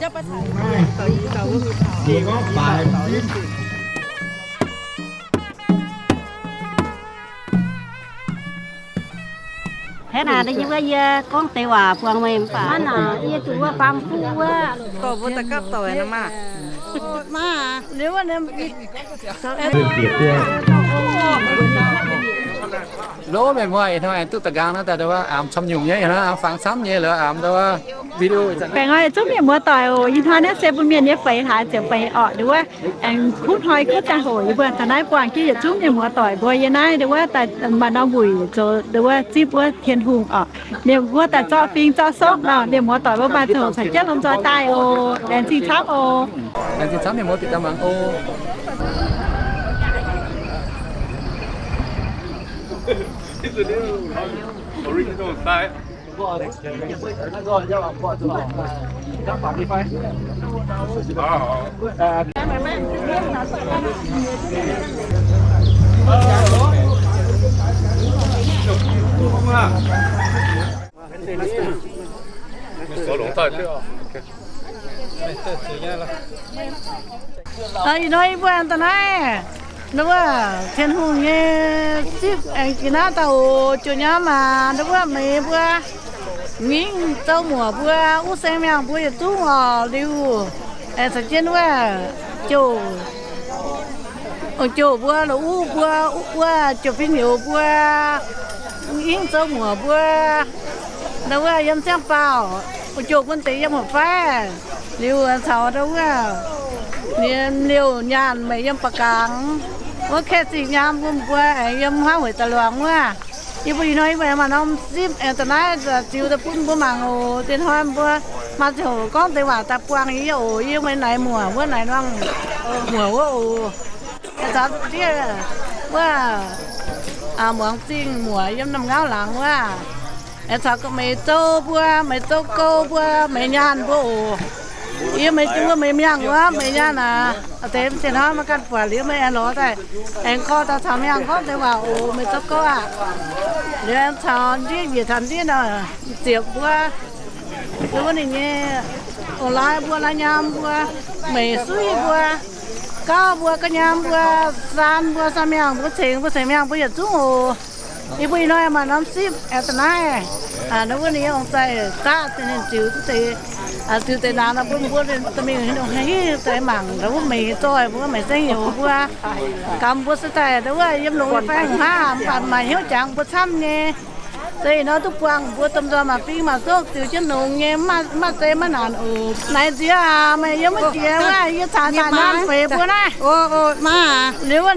Hnangv naaic, yie gorngv deix waac buangh meih mv baac hnangv naaic, yie zuqc wuov faang fuqv wuov. Dorh mbuo daaih gapv doic nor maah. Lov mienh muoz, ih hnoi aengx duqv da'nqaang naaiv daaih, wuov aamx camv nyungc nyei, ih hnoi aamx fangx camv nyei, lorz aamx daaih wuov video. Baengh orn yietc zungv mienh muoz doic oc. Ih hnoi naaiv se bun mienh nyei feix hlaax ziepc feix orqc, nduov wuov aengx kuv hnoi kuv ziangh hoc yie mbuo taux naaiv buangh jienv yietc zungv mienh muoz doic mbuo yie naaiv, nduov wuov daaih maaih norm wuic zoux nduov wuov zipv wuov Tin-Hungh orqc. Mienh mbuo daaih zorqv fing zorqv sokv nor, mienh muoz doic mbuo maaih ziangh hoc caux jienv lomh nzoih daaih oc. Laengz zingh camv oc. Laengz zingh camv mienh muoz bieqc daaih mangc oc. Ih hnoi yie mbuo aengx daaih naaiv, nduov wuov Tin-Hungh nyei zipv aengx jiex naaiv daaih oc. Ziouc nyaam maah, nduov wuov meih mbuo, m'zing zoux muoc mbuo, wuov seng miangh mbuo yietc zungv orqc liuz, aengx caux jienv wuov jouh, jouh mbuo, la'uv mbuo, wuov jouh fingx youz mbuo, m'zing zoux muoc mbuo, nduov wuov yiem ziangh baauh, jouh bun deix yiem hopv fai. Liuz caux nduov wuov ninh liouh nyaanh meih yiem ba'gangx, wuov kaeqv zingh nyaam bun mbuo aengx yiem hmuangv weic daaih luangx wuov. Yie mbuo ih hnoi yie mbuo aengx maaih norm zipv aengx daaih naaiv ziux daaih bun mbuo mangc oc. Deix hnoi mbuo maaih ziangh hoc gorngv deix waac daaih buangh yie oc. Yie mbuo naaic muoc wuov, naaic norm muoc wuov oc. Aengx caux ndiev wuov muangx zingh muoc yiem norm ngauv laangz wuov. Aengx caux meih zoux mbuo, meih zoux gouv mbuo, meih nyaanh mbuo oc. Yie meih jiex mbuo meih miangh wuov, meih nyaanh aac. Deix hnoi maiv ganh buatc liuz meih aengx lorz daaih, aengx korv daaih caux miangh gorngv deix waac oc. Meih zoux gouv aqv. Liuz aengx caux ndiev njiec taux ndiev nor, ziepc mbuo, wuov ninh nyei ong-laaix mbuo, laaix nyaam mbuo, meih suiv mbuo, gauv mbuo, gauv nyaam mbuo, saan mbuo, saan miangh mbuo, cengx mbuo, cengx miangh mbuo yietc zungv oc. Yie mbuo ih hnoi maaih norm zipv aengx daaih naaiv, nduov wuov ninh nyei ong-zaih daqv ninh ziux duqv deix, ziux deix naanc nor bun mbuo dorh mingh hiuv duqv mangc, nduov wuov meih zoih mbuo, meih saeng-youz mbuo, gamh mbuo se daaih nduov wuov yiem longx nyei fai haaix, mv baac maaih hnyouv jangx mbuo camv nyei. Se ih hnoi duqv buangh mbuo domh nzoih maaih fing maaih zoqv ziux jienv longx nyei, mv maaih zei maiv naanc oc. Naaiv nziex aac, meih yiem wuov jiex wuov, yie caux daaih naaiv feix mbuo naaiv. Liuz wuov, liuz wuov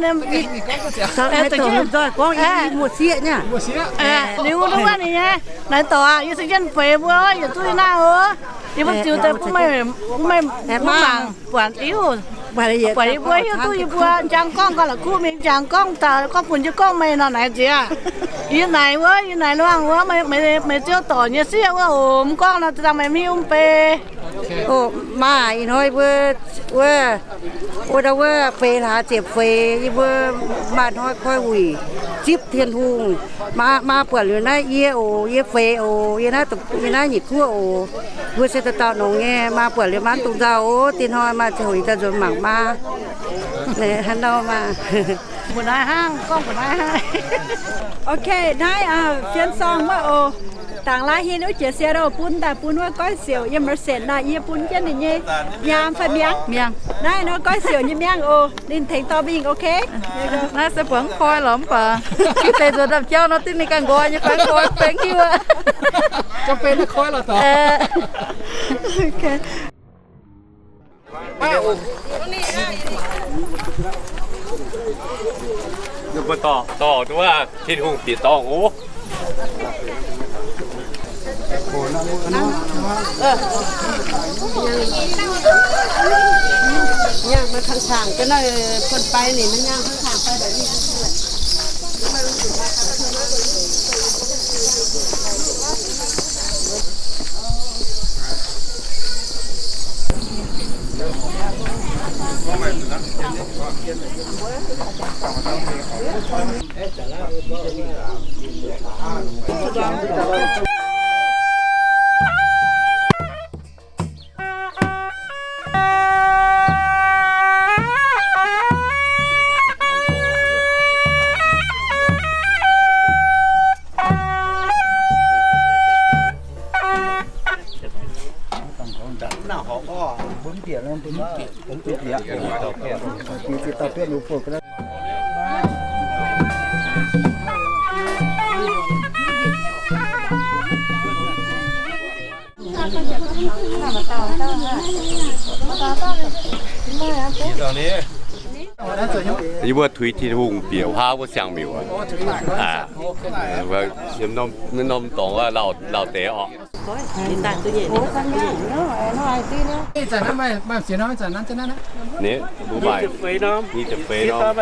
ninh nyei, naaiv dorc aac, yie caux jienv feix mbuo yietc zungv yiem naaiv oc. Yie mbuo ziux deix bun meih, bun meih mangc buatc liuz, buatc yie mbuo hiuv duqv yie mbuo jangx gorngv gauh la'kuqv mingh, jangx gorngv daaih gorngv funx jienv gorngv meih nor naaiv nziex. Yie naaic wuov, yie naaic luangh wuov, meih, meih ziouc dorc nyei sieqv wuov oc. Mv gorngv nor, ziouc dangh meih mv hiuv mv bei. Oc, maaih ih hnoi mbuo wuov, wuov ndau wuov feix hlaax ziepc feix, yie mbuo maaih hnoi koi wuic zipv Tin-Hungh. Maa, maa buatc liuz naaiv yie oc, yie feix oc, yie naaiv, yie naaiv nyic guoqv oc. Mbuo se dauh dauh nongx nyei, maa buatc liuz maa dungx nzauh oc. Dinh hnoi maa ziouc ih daaih nzuonx mangc maa. Naaiv nor maa. Mbuo naaiv hnangv, gorngv mbuo naaiv hnangv. Ok, naaiv, aa, fien sorng wuov oc. Dangc laaix hin wuov jiex sie doh bun daaih bun wuov goiv siouc yiem merchant naaiv, yie bun jienv ninh nyei nyaam fai miangh. Miangh. Naaiv nor goiv siouc nyei miangh oc. Ninh tengx dorh mingh, ok? Naaiv se buangh mv koi lorqc mv baac gitv deix nzuonx ndaamv-jauv nor, dingv ninh ganh nqoi nyei fai nqoi benx hiuv aqv. Ninh mbuo dorh, dorh duqv Tin-Hungh bieqc dorngh oc. Yie mbuo tuix Tin-Hungh bieqc huaav wuov siang-miuc aqv. Yiem norm dorngx lauh deix oc. Ninh mbuo maaih nyic ziepc feix norm.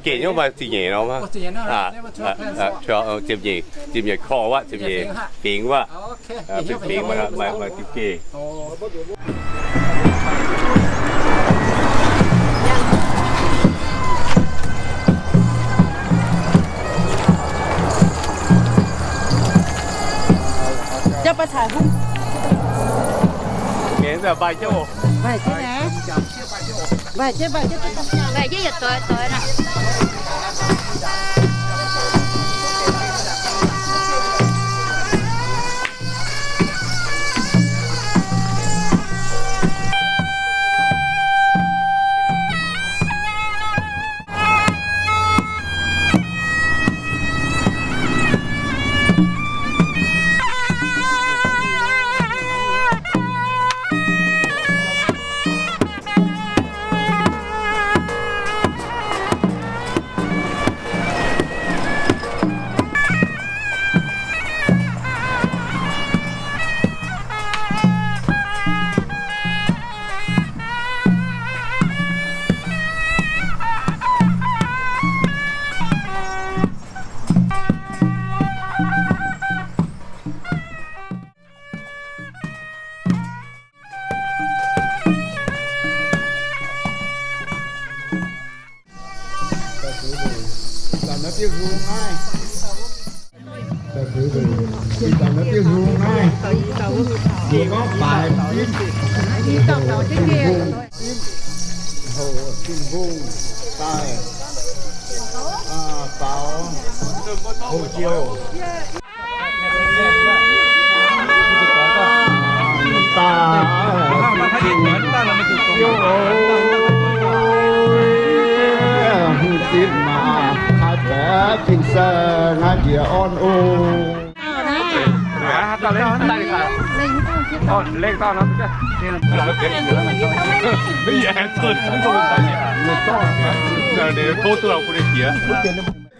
Geh nyei maaih ziepc nyeic norm. Ziepc nyeic, ziepc nyeic korv wuov, ziepc nyeic fingx wuov. Fingx, fingx maaih, maaih diuh geh. Mbaih jienv naaiv. Mbaih jienv, mbaih jienv, mbaih jienv yietc doix, doix naaiv. Ih zanc naaiv diuh hung naaiv, yie gorngv baaix zipv, Tin-Hungh daaih faaux hungh jouh. Daaih hungh zipv maac, haih baeqc fin-saeng naaiv njiec orn oc.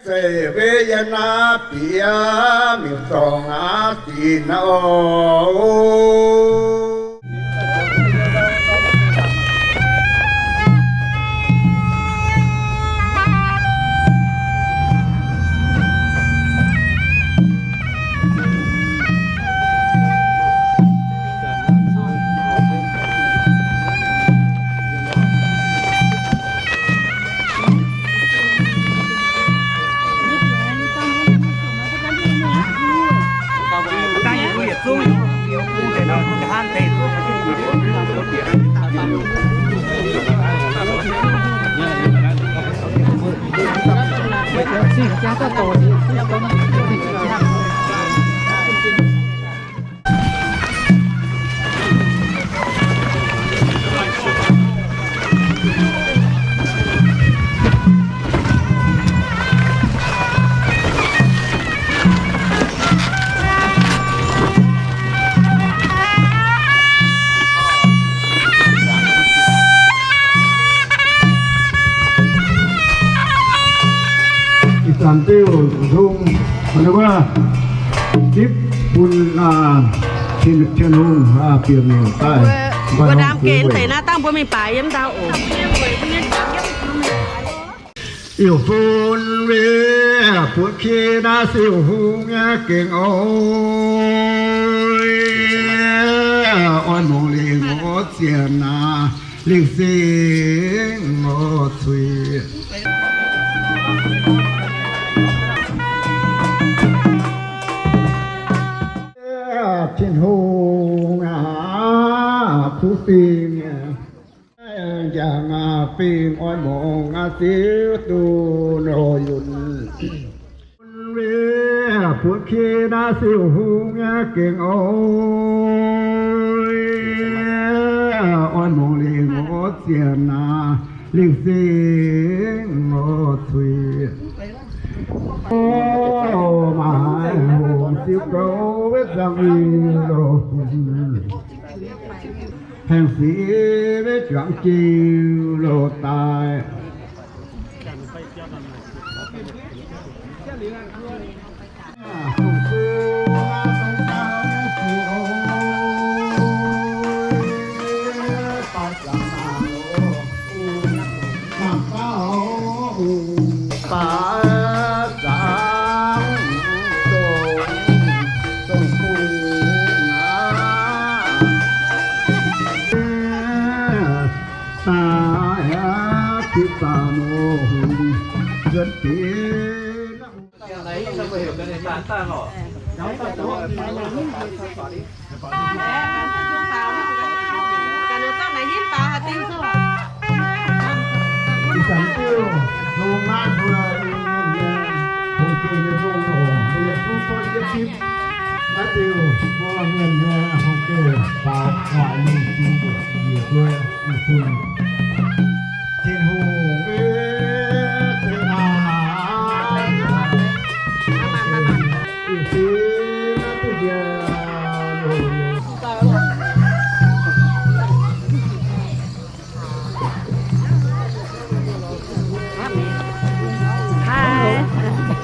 Zeiv weic yiem naaiv bieqc miuc-dorngh aqv dingc oc. Ih zanc diuh hung, ninh mbuo zipv bun Tin-Hungh bieqc miuc daaih. Mbuo ndaam geh deix naaiv dangh mbuo mingh baaix yiem ndau oc. Iu-fun weic buoqv kie naaiv siou hung nyei gengh oix, oix mungz lingh oix zienx aac, lingh singx oix cui. Tin-Hungh aac, kuv fingx njang aac, fingx oix mungz aac, ziux duqv nor yunh. Buoqv kie Naaiv siou hungh nyei gengh oix, oix mungz lingh wuov zienh naaiv lingh singx wuov cui. Maaih hungh siou gouv wuov zangc mingh loz, haengh sic wuov juangc jiu loz daaih. Ih zanc diuh longx naaiv mbuo Mienh nyei hungh geh nyei longx oc, mbuo yietc zungv duqv yietv zipv. Naaiv diuh mbuo Mienh nyei hungh geh faaux waaic lungh jiex mbuo yietc zungv. Tin-Hungh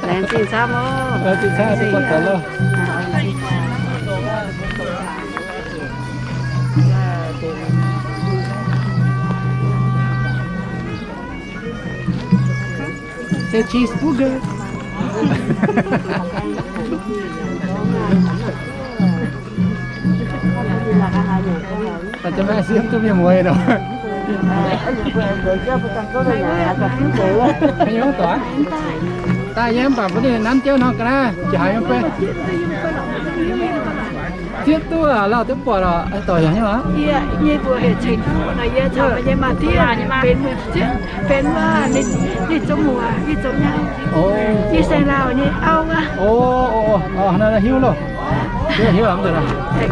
Laengz zingh camv oc. Laengz zingh camv, laengz zingh camv. Se cheeseburger. Daaih jienv maiv siepv duqv mienh mueiz nor. Daaih yie mv baac mbuo ninh nanv jienv nor ga'naaiv, jiex haaix nyungc beiv. Zieqv duqv lauh duqv buatc oc, dorc yaac nyei oc. Yie nyei mbuox heuc Ceng Fuqv nor, yie caux meih nyei maa diev benx, benx wuov ninh zoux muoc, yie zoux nyei. Yie saeng-laauh nyei auv wuov. Hiuv loh.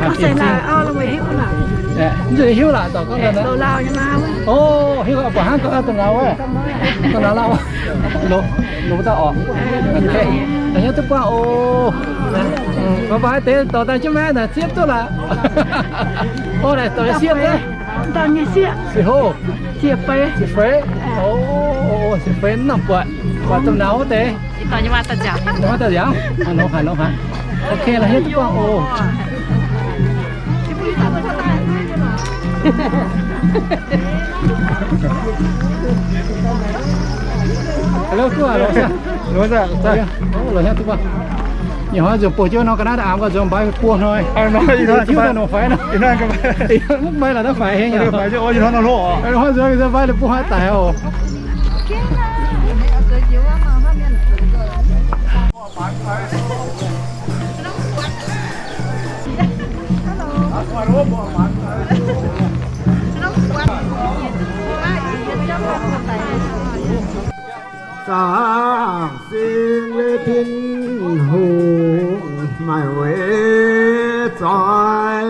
Gorngv saeng-laauh auv lo meih hiuv loh. Mv zuqc hiuv laac dorc gorngv loz-laauh nyei maa wuov. O, hiuv buatc hnangv gorngv domh nauz wuov. Domh nauz lauh wuov. Loz dauh orqc. La'nyauv duqv buangh oc. Bye bye deix dorc daaih jienv maiv naaic zieqv duqv laac. O, naaic dorc nyei sieqv fai? Dauh nyei sieqv. Sieqv hov. Sieqv fei. Sieqv fei. O, sieqv fei mv nangc buatc. Buatc domh nauz wuov deix. Ih dauh nyei maa daaih nziaauc. Nyei maa daaih nziaauc. Longx haic, longx haic. Ok, la'nyauv duqv buangh oc. Hello, duqv aqv, longx aqv. Longx aqv, longx aqv. Nyiec hnoi nzunc bouh jienv nor ga'naaiv daaih aamx gauh nzuonx mbaaix buo hnoi. Hiuv daaih nongc faix nor. Mv maaih laaix daaih faix heng aqv. Hnoi nzunc mbaaix buo hnoi daic oc. Zaangc Singx Lingh Tin-Hungh maaih weic zoih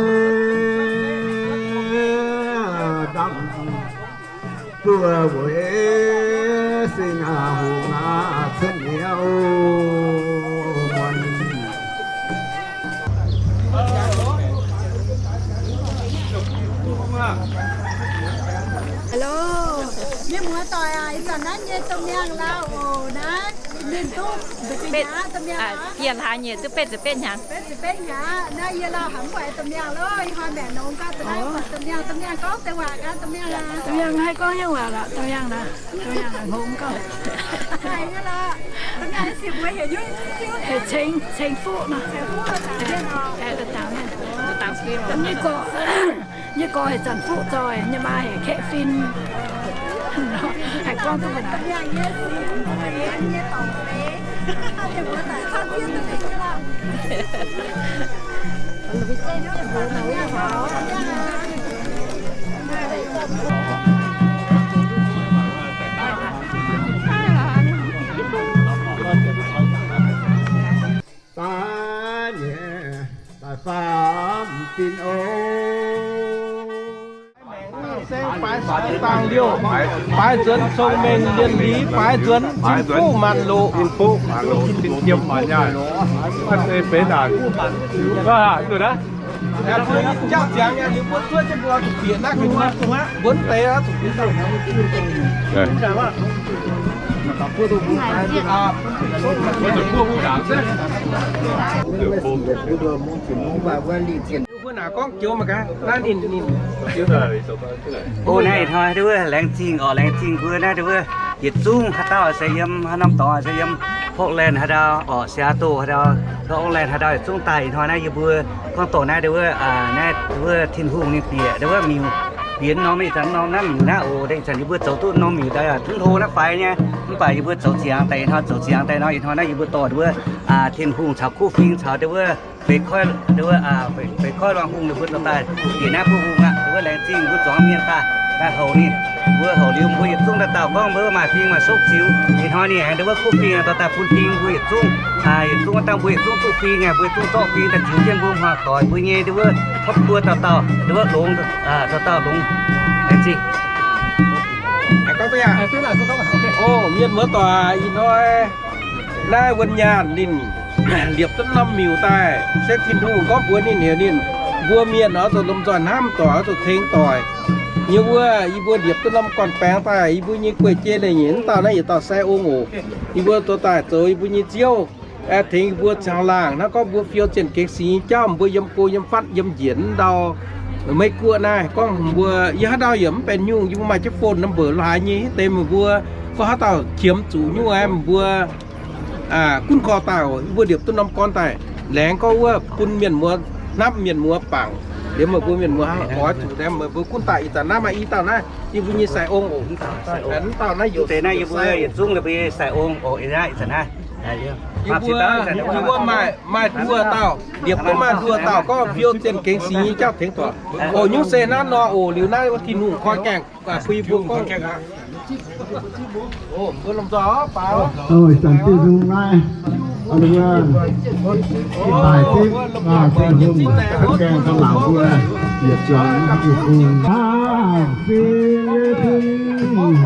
ndamv, buo weic singx hungh cuotv mi'aqv muonh. Hello, mienh muoz-doic aac, ih zanc naaiv nyei domh miangh lauh oc, naaiv ninh duqv betv ziepc betv hnyangx, duqv betv ziepc betv hnyangx. Betv ziepc betv hnyangx, naaiv yie lauh hnamv buatc domh miangh loh, ih hnoi maengc nongx gau, da'naaiv buatc domh miangh, domh miangh gorngv deix waac gaax, domh miangh aac. Domh miangh haih gorngv hnyouv waac lorqc, domh miangh naaic, domh miangh naaic hngongx gauh. Haiz nyei lorqc, domh miangh nyei siec mbuo heuc hnyouv, hnyouv, heuc Ceng, Ceng Fuqv nor. Ceng Fuqv, da'dangc mienh, da'dangc mienh. Nyei gorx, nyei gorx heuc Zanc Fuqv zoih, nyei maa heuc Kaeqv Fin. Haiz gorngv duqv naaic. Daaih Baaix nzuonx cong-mengh mienh liz, baaix nzuonx tin-fuqv maanc loc. Jauv ziangx liuz mbuo zuov jienv mbuo zuqc bieqc naaiv mbuo deix zuqc bieqc Mbuo naaic gorngv joux mangc gaax, naaiv ninh, ninh. O, naaiv ih hnoi nduov wuov laengz zingh oc, laengz zingh mbuo naaiv nduov wuov yietc zungv haaix dauh se yiem haaix norm dorngx se yiem Portland haaix ndau oc, Seattle haaix ndau, Oakland haaix ndau yietc zungv daaih ih hnoi naaiv yie mbuo gorngv dorh naaiv nduov wuov, naaiv nduov wuov Tin-Hungh ninh bieqc nduov wuov miuc, bieqc norm ih zanc norm naaiv miuc naaiv oc. Ih zanc yie mbuo zoux duqv norm miuc daaih mv hlo naaiv faix nyei, mv baac yie mbuo zoux ziangx daaih ih hnoi, zoux ziangx daaih nor ih hnoi naaiv yie mbuo dorh nduov wuov Tin-Hungh caux kuv fing caux nduov wuov feix koiv, nduov wuov feix koiv luangh hungh ninh mbuo dorh daaih bieqc naaiv buov hungh aqv. Nduov wuov laengz zingh mbuo zuangx mienh daaih, daaih houc ninh. Mbuo houc liuz mbuo yietc zungv daaih dauh gorngv mbuo maaih fing maaih sokv ziux. Ih hnoi ninh aengx nduov wuov kuv fing dorh daaih bun fing mbuo yietc zungv, yietc zungv dangh mbuo yietc zungv duqv fing aqv, mbuo yietc zungv zorqv fing daaih ziux jienv mbuo muoz-doic mbuo nyei nduov wuov topv mbuo dauh dauh nduov wuov longx, dauh dauh longx. Laengz zingh. O, mienh muoz-doic, ih hnoi naaiv wuonh nyaanh ninh liepc duqv norm miuc daaih, se Tin-Hungh gorngv mbuox ninh heuc ninh, mbuo mienh oix zuqc lomh nzoih hnamv doic, oix zuqc tengx doic. Yie mbuo, yie mbuo liepc duqv norm gorn-baengx daaih, yie mbuo nyei guei-jei leiz-nyeic mv dauh naaiv yietc dauh sai ong oc. Yie mbuo dorh daaih zoux yie mbuo nyei nziouv, tengx yie mbuo caangh laangh. Naaiv gorngv mbuo fiou zienh gengx singx nyei jauv, mbuo yiem go yiem fatv yiem njiec mv ndau Meiv Guoqv naaiv, gorngv mbuo yiem haaix ndau yaac mv benx nyungc, yie mbuo maaih jienv phone number laaix nyei, hitv deix meih mbuo gorngv haaix dauh qiemx zuqc nyungc aeqv, meih mbuo gunv korv daaih, yie mbuo liepc duqv norm gorn daaih. Laengz gorngv wuov bun mienh muoz hnamv, mienh muoz bangc. Liemh meih mbuo mienh muoz oix zuqc, meih mbuo gunv daaih. Ih zanc naaiv maaih i dauh naaiv, yie mbuo nyei sai ong oc. Mv dauh naaiv yie mbuo yietc zungv mbuo nyei sai ong oc. Ih zanc naaiv, yie mbuo maaih nduoh dauh, liepc duqv maaih nduoh dauh gorngv fiou zienh gengx singx nyei jauv tengx doic. Oc, nyungc se naaiv nor oc. Liuz naaiv wuov Tin-Hungh koi gaengh bun yie mbuo gorngv. Ih zanc Tin-Hungh naaiv, mbuo daaih zipv Tin-Hungh gaengh ganh laangc mbuo yietc zuangx Tin-Hungh. Hnangv fing Tin-Hungh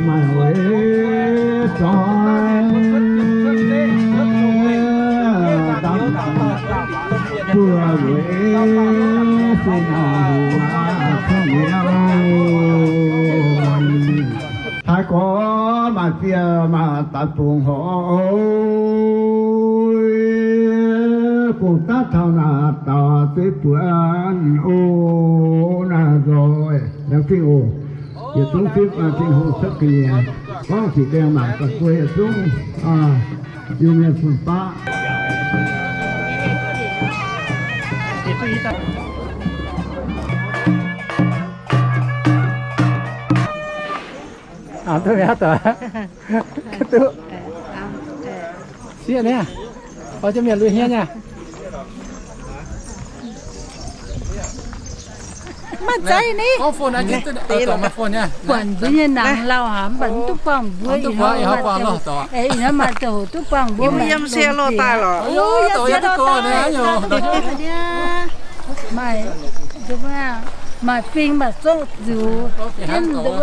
maaih weic zoih dapv buo weic se naaic hungh aqv, cangv mi'aqv. Taaix gorx maaih ziex maaih daaih bungx horc, bungx daav taux naaic dauh zeiv buonc oc. Naaiv nzoih laengz zingh oc. Yietc zungv zipv Tin-Hungh cuotv ga'nyiec, gorngv ziqc gaengh mangc gaax mbuo yietc zungv Iu-Mienh fun-faqv. Aa, duqv mi'aqv doic. Duqv. Sieqv niaa. Oix jienv mienh lui hmien niaa. Maaih zeiv ni. Buatc mbuo nyei nangx lauh aqv, mv baac mv duqv buangh mbuo. Ih hnoi maaih ziangh hoc duqv buangh mbuo. Yiem sie loh daaih lorqc. Maaih, maaih fing maaih zouv ziux jienv nduov,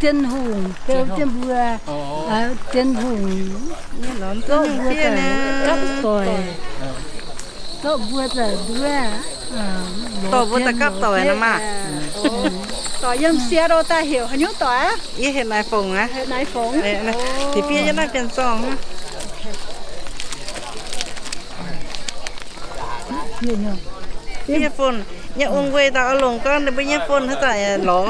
Tin-Hungh beu jienv mbuo, Tin-Hungh zorqv mbuo daaih gapv doic. Zorqv mbuo daaih nduov, dorh mbuo daaih gapv doic nor maah. Doic yiem sie loh daaih heuc haaix nyungc doic aqv? Yie heuc Naaiv Fongc aqv. Naaiv Fongc. Da'fiev yiem naaiv Bienh Zorngh aqv. Yie phone, yie ong wei daaih oix longc gorngv ninh mbuo nyei phone haaix zanc lorz.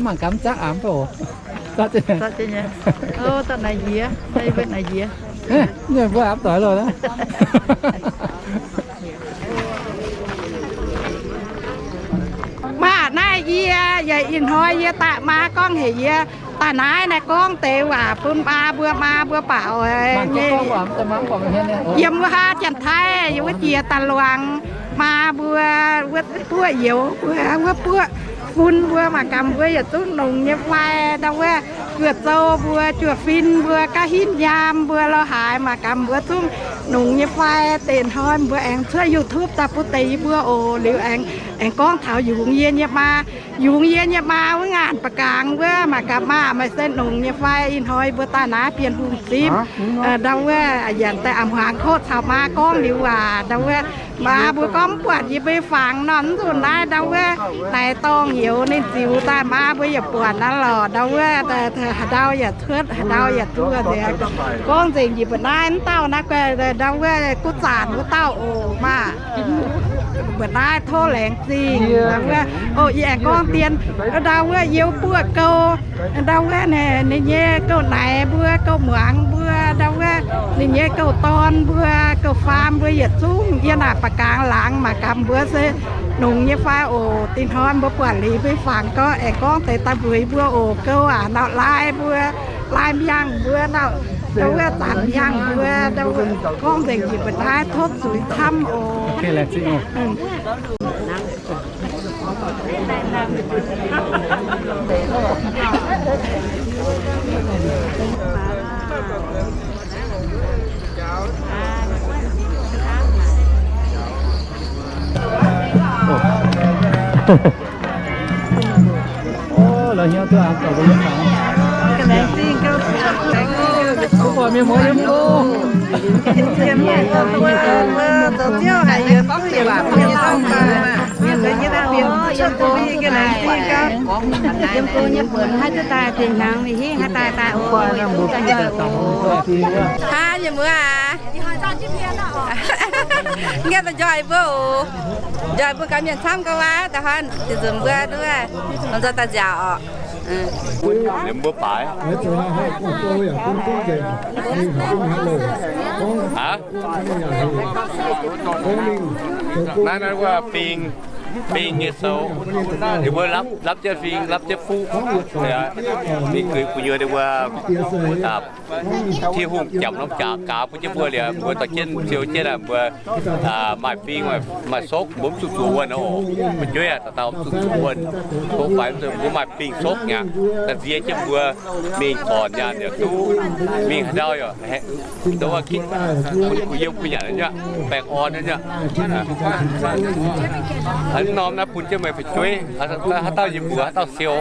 Mangc gaax mv zaqv aqv mv baac oc. Zaqv nyei. Zaqv nyei. Naaiv yie, naaiv yie. Nyei mbuo apv doic loh. Maaih naaiv yie, yie ih hnoi yie daaih maa gorngv heuc yie daaih naaiv naaiv gorngv deix waac bun maa mbuo, maa mbuo baaux nyei. Yiem wuov haav Janx-Taiv, yiem wuov jiex daaih luangx maa mbuo, wuov buoqv youz mbuo, wuov buoqv Fun mbuo mangc gaax mbuo yietc zungv nongx nyei fai, ndau wuov guoqv zou mbuo, juoqv fin mbuo, ga'hinh nyaam mbuo, lorh haaix mangc gaax mbuo zungv nongx nyei fai. Deix hnoi mbuo aengx cuotv YouTube daaih bun deix yie mbuo oc. Liuz aengx, aengx gorngv taux yungz yie nyei maa, yungz yie nyei maa wuov ngaanc ba'gaangx wuov, mangc gaax maa maaih se nongx nyei fai. Ih hnoi mbuo daaih naaiv Bienh Hungh zipv, ndau wuov yaac daaih a'hmuangx kotv caux maa gorngv liuz waac, ndau wuov maa mbuo gorngv mv buatc yie mbuo fangx nor, mv nzunc naaiv ndau wuov naaiv dorngh youz ninh ziux daaih maa mbuo yaac buatc naaiv lorqc. Ndau wuov haaix ndau yaac cuotv, haaix ndau yaac duqv nzengc. Gorngv nzengc njiec mbuo naaiv mv dauh naaiv guai, ndau wuov guv zanc wuov dauh oc maah. Mbuo naaiv tov laengz zingh ndau wuov. Oc, yie aengx gorngv dien, ndau wuov yie buoqv gouv, ndau wuov ninh nyei gouv-naix mbuo, gouv-muangz mbuo, ndau wuov ninh nyei gouv-dorn mbuo, gouv-faam mbuo yietc zungv yie naaic ba'gaangx laangz mangc gaax mbuo se nongx nyei fai oc. Dinh hnoi mbuo buatc liuz mbuo fangx gorngv, aengx gorngv deix daaih mbuox mbuo oc. Gouv aac, ndau lai mbuo, lai miangh mbuo, ndau wuov zanc miangh mbuo, ndau wuov gorngv nzengc njiec mbuo naaiv tov zuiz camv oc. Haa, mienh muoz aac, nqemh daaih njoih mbuo oc. Njoih mbuo gaax mienh camv gauh waac da'horn, deix nzunc mbuo duqv lomh nzoih daaih nziaauc oc. Mbuo baaix. Aa, naaiv, naaiv wuov fing, fing nyei sou, ninh mbuo lapv, lapv jienv fing, lapv jienv fuqv. Ninh gu'nyuoz ninh mbuo Tin-Hungh jangx norm jaax gaax bun jienv mbuo liuz, mbuo dorh jienv siou jienv aqv, mbuo maaih fing, maaih sokv, mbuo mv zuqc zuoqc wuonh oc. Fu'jueiv aac, dauh dauh mv zuqc zuoqc wuonh. Tov faix mv zuqc, mbuo maaih fing sokv nyei aqv, da'nziex jienv mbuo mingh zornc nyaanh yaac duqv, mingh haaix ndau yaac, ndau wuov, yiem kuv nyanc nyei, baengh orn nyei. Norm naaiv bun jienv meih fu'jueiv, haaix dauh yie mbuox haaix dauh siou,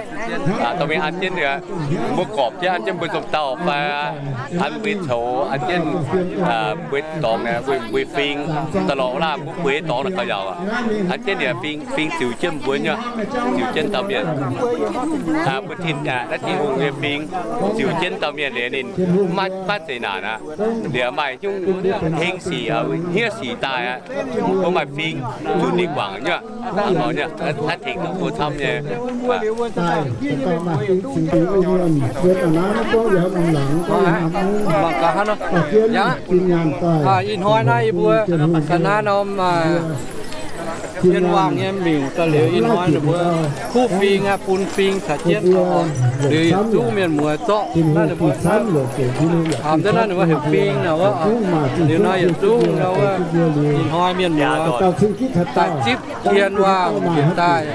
dorh mingh an jienv, mbuo gorpc jienv an jienv mbuo nzunc dauh fai an mbuo coux, an jienv mbuo dorngx, mbuo fing, da'lorqc laanh mbuo bueix dorngx naaic gauh yaauc. An jienv fing, fing ziux jienv mbuo nyei, ziux jienv dauh mienh. Mbuo tin, naaiv Tin-Hungh nyei fing ziux jienv dauh mienh liuz ninh maiv zeiz naanc aqv. Liuz maaih nyungc heng sic, hniev sic daaih aqv, mbuo maaih fing zuqc ninh guangc nyei, naaiv tengx duqv mbuo camv nyei. Mangc gaax hnangv nor. Ih hnoi naaiv yie mbuo ga'naaiv norm Mienh muoz nyei mingh daaih liuz, ih hnoi ninh mbuo kuv fing aqv, bun fing caux jienv liuz yietc zungv mienh muoz zorqv naaiv ninh mbuo camv deix naaiv ninh mbuo heuc fing naaic wuov. Liuz nor yietc zungv naaiv wuov, ih hnoi mienh muoz daaih zipv tien waangh bieqc daaih,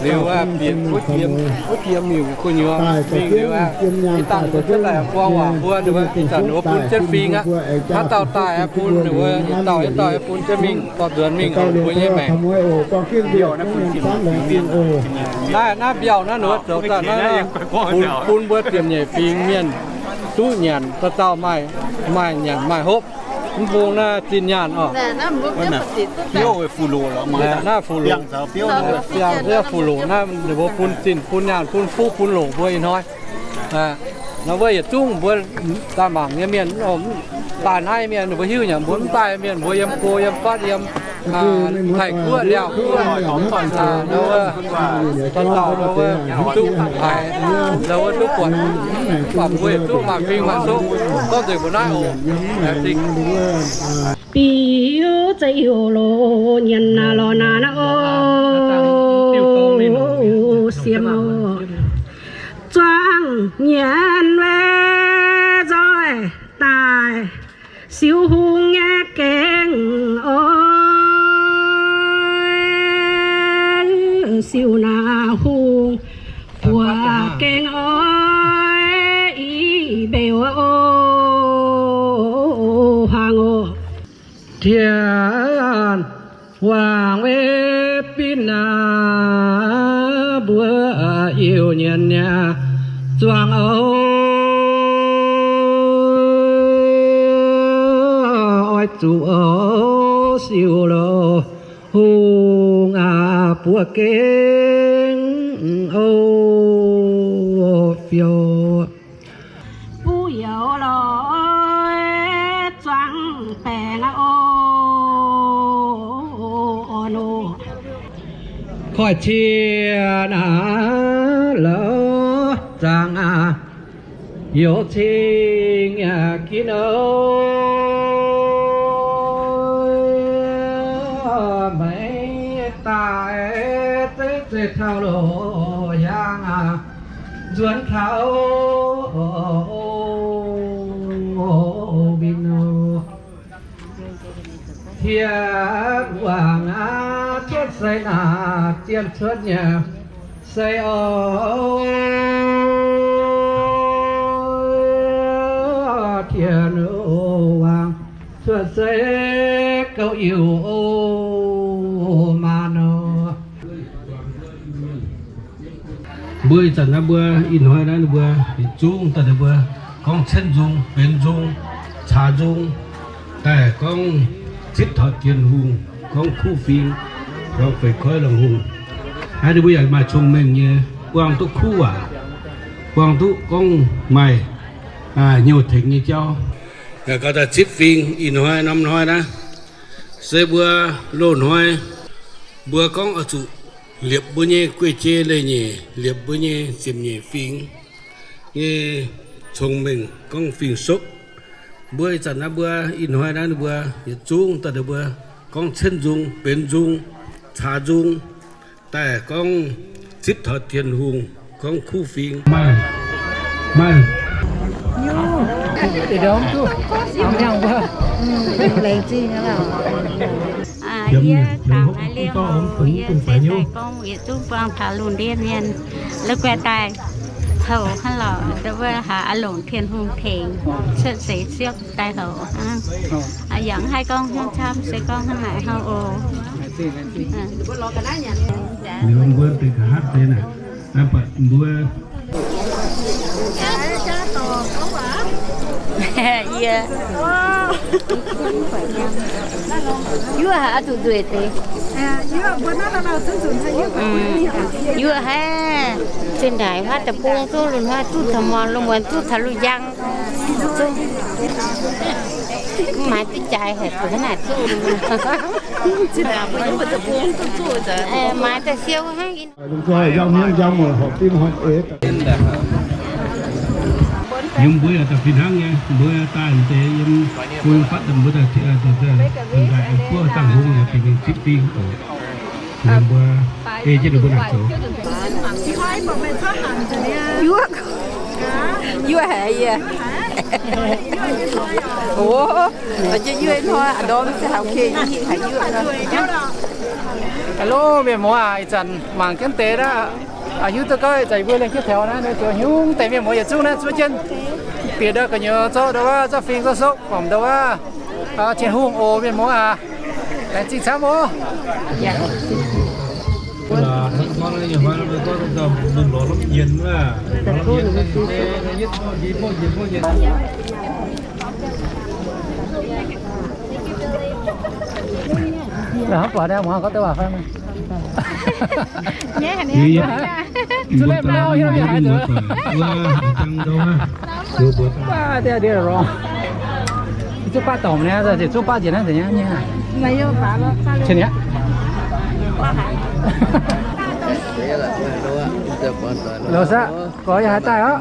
liuz bieqc wuov jiem, wuov jiem miuc gu'nyuoz mingh liuz aqv, ih dangh mbuo jienv daaih buang waac mbuo ninh mbuo, ih zanc ninh mbuo bun jienv fing aqv. Haaix dauh daaih aeqv, bun ninh mbuo yietc dauh yietc dauh aeqv, bun jienv mingh dorh nzuonx mingh oc, mbuo nyei maengc. Naaiv, naaiv mbiauh naaiv ninh mbuo zoux daaih naaiv, bun mbuo ziepc nyeic fingx mienh duqv nyanc, dauh dauh maaih, maaih nyanc maaih hopv. Mv bung naaiv zinh nyaanh oc. Naaiv fu-loc, biangh wuov fu-loc naaiv ninh mbuo bun zinh bun nyaanh bun fuqv bun loc mbuo ih hnoi. Naaiv wuov yietc zungv mbuo daaih mangc nyei mienh, daaih naaiv mienh ninh mbuo hiuv nyanc, mbuo mv daaih mienh mbuo yiem go yiem fatv yiem Taiv Guoqv, Liaauh Guoqv, dauh dauh wuov duqv haiz, wuov duqv buatc, buatc mbuo yietc zungv maaih fing maaih sokv, gorngv nzengc mbuo naaiv oc. Biuv zeiv heuc loz nyienx lorz naanc oc, siem oc. Zuangx nyienx weic nzoih daaih siou hungh nyei gengh oc, siou naaiv hungh. Yie wangc wei bin aac, mbuo Iu-Mienh nyei zuangx oc, oix zuqc oc siou loz hungh aac, buo gengh oc fiou. Buv youz lorz zuangx baengc oc, oc, oc, oc. Koiv-cie naaic lorz zuangx aac, youz cing yaac ginv oc. Maiv daaih zeiv zeiv taux loz hiaangx aac, nzuonx taux win oc. Tien wangc aac, cuotv seix naaic, zien cuotv nyei seix oc. Tien wangc cuotv seix gouv Iu-Mienh oc. Mbuo ih zanc naaiv mbuo ih hnoi naaiv ninh mbuo yietc zungv daaih ninh mbuo gorngv cenv nzung, benx nzung, caax nzung, daaih gorngv zipv taux Tin-Hungh, gorngv kuv fingx, gorngv feix koiv longc hungh. Naaiv ninh mbuo yaac maaih cong-mengh nyei, buangh duqv kuv waac, buangh duqv gorngv maaih hnyouv tengx nyei jauv. Yaac gauh daaih zipv fingx ih hnoi norm hnoi naaiv, se mbuo loz-hnoi mbuo gorngv oix zuqc liepc mbuo nyei guei-jei leiz-nyeic, liepc mbuo nyei ziepc nyeic fingx nyei cong-mengh gorngv fingx-sokv. Mbuo ih zanc naaiv mbuo ih hnoi naaiv ninh mbuo yietc zungv daaih ninh mbuo gorngv cenv nzung, benx nzung, caax nzung, daaih gorngv zipv taux Tin-Hungh, gorngv kuv fingx. Maaih, maaih. Yie dangx liangx liemh, yie daaih gorngv yietc zungv buangh taux lungh ndiev mienh, la'guaih daaih houx hnangv lorqc, ndau wuov haaix longc Tin-Hungh tengx cuotv seix siepv daaih houx hnangv. Yaac mv haih gorngv hnyouv camv, se gorngv hnangv naaic hnangv oc. Liuz mbuo deix nqa'haav deix naaic, mbuo yie, yuov haic oix zuqc nzueic deix. Yuov haic, zinh ndaangc huaav deic-bung zuqc lunx huaav zuqc taux muangx, lunx muonz zuqc taux lunx njang. Mv maaih duqv jaaix haic, zuqc hnangv naaic zuqc. Maaih daaih siou hnangv. Yiem mbuo yaac daaih fih hnangv nyei, mbuo daaih deix yiem bung fatv daaih mbuo daaih, daaih buov dangh hungh yaac fih mingh zipv fingx oc. Mbuo ei jienv ninh mbuo naaic zoux. Yuov, yuov haic yie. O, jienv yuov hnoi, a'ndorm se haiz okay, haiz yuov. Hello, mienh muoz aac, ih zanc mangc jienv deix naaiv, hiuv duqv gorngv ih zanc mbuo liangx jienv taux naaiv, zoux hnyungv deix mienh muoz yietc zungv naaiv zuov jienv bieqc ndau gu'nyuoz zorqv ndau wuov zorqv fingx zorqv sokv gormx ndau wuov Tin-Hungh oc, mienh muoz aac. Laengz zingh camv oc. La'hmz buatc naaiv muangx gorngv deix waac fai maiv? Zuqc laih mv lauh hiuv duqv haaix nzunc. Baav deix ndie lorz. Zuqc baav dorngc naaiv, zuqc baav njiec naaiv nzengc nyei. Cien aqv. Lorz saqv, gorx yie haaix daaih oc.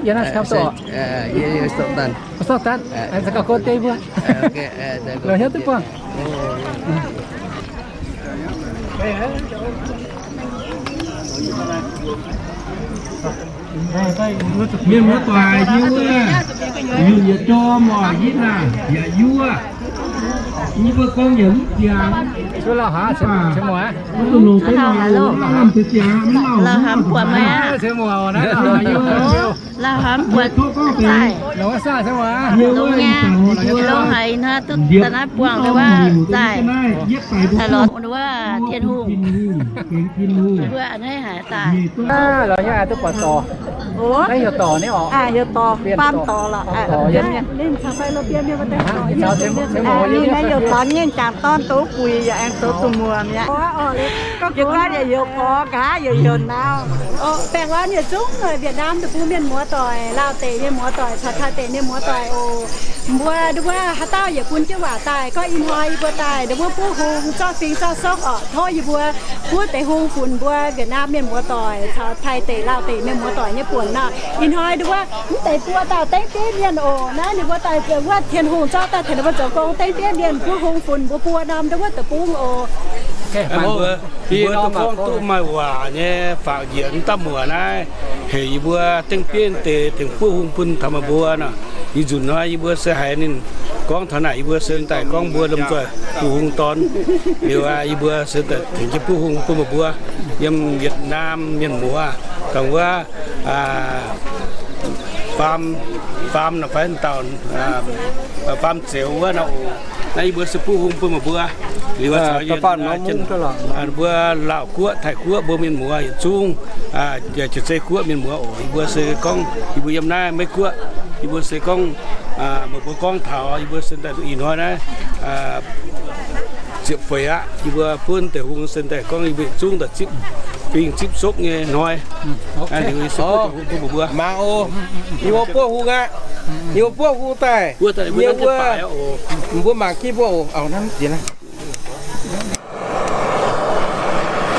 Yie naaiv camv doqc. Sorqv daaih, se gauh gorngv deix mbuo. Lorz hnyouv duqv buangh. Mienh muoz-doic, yie wuov, yie yietc jorm oc, yie naaic yaac yuov. Yie mbuo gorngv yaac mv ziangx. Mv baac mv dungx longc beiv lorz, mv lamh deix ziangx, mv lauh mv buatc meih aqv. Hnamv buatc zaih longx nyei, longx haic hnangv, duqv daaih naaiv buangh wuov zaih, daaih lorz wuov Tin-Hungh, mbuo a'hneiv haic daaih. Lorz nyei, duqv buatc dorc. Naaiv heuc dorc nyei orqc. Heuc dorc, baamh dorc lorqc. Ninh naaiv youc caux nyei jangc dorn douz guix yaac aengx zoux zuqc muoc mi'aqv. Yie gorngv yaac heuc gorx nqa'haav yaac heuc nauz. Baengh orn yietc zungv Việt Nam deic-bung mienh muoz-doic, Laauh deic mienh muoz-doic caux Taiv deic mienh muoz-doic oc. Mbuo nduov wuov haaix dauh yietc bun jienv waac daaih, gorngv ih hnoi yie mbuo daaih nduov wuov buov hung zorqv fing zorqv sokv orqc, tov yie mbuo buov deic-hung funx mbuo Việt Nam mienh muoz-doic caux Taiv deic Laauh deic mienh muoz-doic nyei buonc nor. Ih hnoi nduov wuov mv deix buo dauh dengv bieiv mienh oc. Naaiv ninh mbuo daaih wuov Tin-Hungh zorqv daaih tengx ninh mbuo zoux gong dengv bieiv mienh buov hung funx mbuo buo norm nduov wuov deic-bung oc. Mbuo duqv gorngv duqv maaih waac nyei fangx njiec mv dauh muoc naaiv, heuc yie mbuo dengv bieiv deix tengx buov hung bun taux meih mbuo nor. Ih nzunc hnoi yie mbuo se haiz ninh gorngv taux naaic, yie mbuo se daaih gorngv mbuo lomh nzoih buov hung dorn. Liuz aqv, yie mbuo se daaih tengx jienv buov hung bun meih mbuo yiem Việt Nam mienh muoz dongh wuov faam, faam nor fai dauh faam zeux wuov nor oc. Naaiv yie mbuo se buov hung bun meih mbuo. Liuz aqv, mbuo Laauh guoqv, Taiv guoqv mbuo mienh muoz yietc zungv, Janx-Zei guoqv mienh muoz oc. Yie mbuo se gorngv yie mbuo yiem naaiv Meiv guoqv, yie mbuo se gorngv meih mbuo gorngv taux yie mbuo se daaih ih hnoi naaiv ziepc feix aqv. Yie mbuo buov deic-hung se daaih gorngv yie mbuo zungv daaih zipv fing zipv sokv nyei hnoi. Mangc oc, yie mbuo buov hung aqv. Yie mbuo buov hung daaih, yie mbuo, mbuo mangc jienv mbuo oc.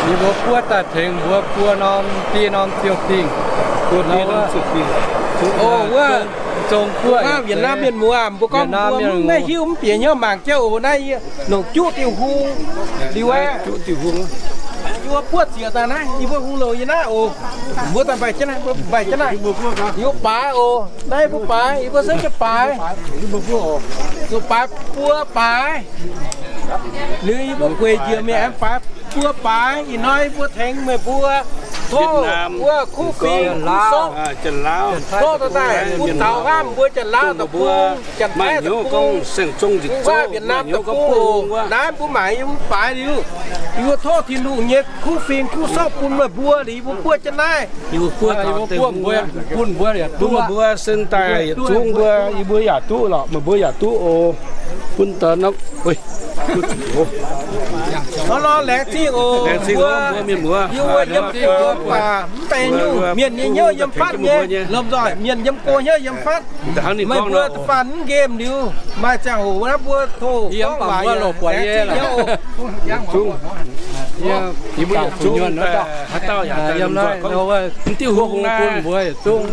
Yie mbuo buov daaih tengx mbuo buo norm die norm ziouc dingh. Oc, wuov zong guoqv Việt Nam mienh muoz, mbuo gorngv mbuo mv hiuv mv bieqc hnyouv mangc jienv oc. Naaiv longc juqv diuh hung liuz aqv. Yie mbuo buov zieqc daaih naaiv, yie mbuo hung longc yie naaiv oc. Mbuo daaih mbaih jienv naaiv, mbuo mbaih jienv naaiv. Yie mbuo baaix oc. Naaiv yie mbuo baaix, yie mbuo se jienv baaix. Zuqc baaix buo baaix. Liuz yie mbuo gueic njiec mingh aengx baaix buo baaix. Ih hnoi yie mbuo tengx meih mbuo tov wuov kuv fingx kuv sorqv, tov daaih bun taux hnamv mbuo Janx-Laauv deic-bung, Janx-Taiv deic-bung, Việt Nam deic-bung oc. Naaiv mbuo mangc yie mbuo baaix liuz, yie mbuo tov Tin-Hungh nyei kuv fingx kuv sorqv bun meih mbuo liuz yie mbuo buov jienv naaiv. Bun meih mbuo se daaih yietc zungv mbuo, yie mbuo yaac duqv lorqc, meih mbuo yaac duqv oc. Bun daaih nor, laengz zingh oc, laengz zingh oc, mbuo mienh muoz. Yie mbuo yiem baac mv deix nyungc mienh nyei hnyouv yiem fatv nyei, lomh nzoih mienh yiem go hnyouv yiem fatv. Meih mbuo da'faanh mv nqemh liuz, maaih ziangh hoc wuov mbuo tov gorngv waac yie laengz zingh nyei oc. Yie mbuo yietc zungv haaix dauh yaac mv diuh hung naaiv, mv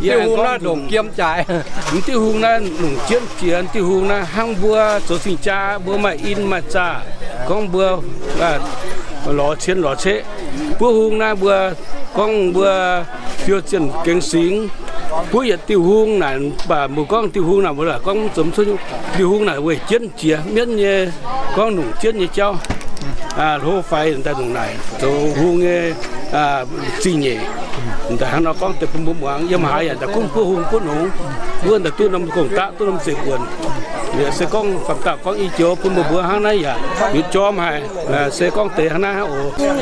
diuh hung naaiv ndongc jiem jaaix, mv diuh hung naaiv longc jienv jiex, mv diuh hung naaiv hnangv mbuo zoux zingh jaa mbuo maaih in maaih zaah, gorngv mbuo lorz cien lorz ceqv. Buov hung naaiv mbuo gorngv mbuo fiou zienh gengx singx. Buov yietc diuh hung naaic, mv baac mbuo gorngv diuh hung naaic mbuo gorngv mv zoux cuotv. Diuh hung naaic weic jienv jiex mienv nyei, gorngv longc jienv nyei jauv. Hlo faix daaih longc naaic zoux hung nyei zingh nyeic. Daaih hnangv nor gorngv deix bun mbuo muangx, yiem haaix yaac daaih gunv buov hung gunv longx. Wuov daaih duqv norm gong-daqv, duqv norm zeiv buonc. Liuz se gorngv faam dauh gorngv i joux bun mbuo mbuo hnangv naaiv yaac yietc jorm haic. Se gorngv deix hnangv naaiv hnangv oc. Gorngv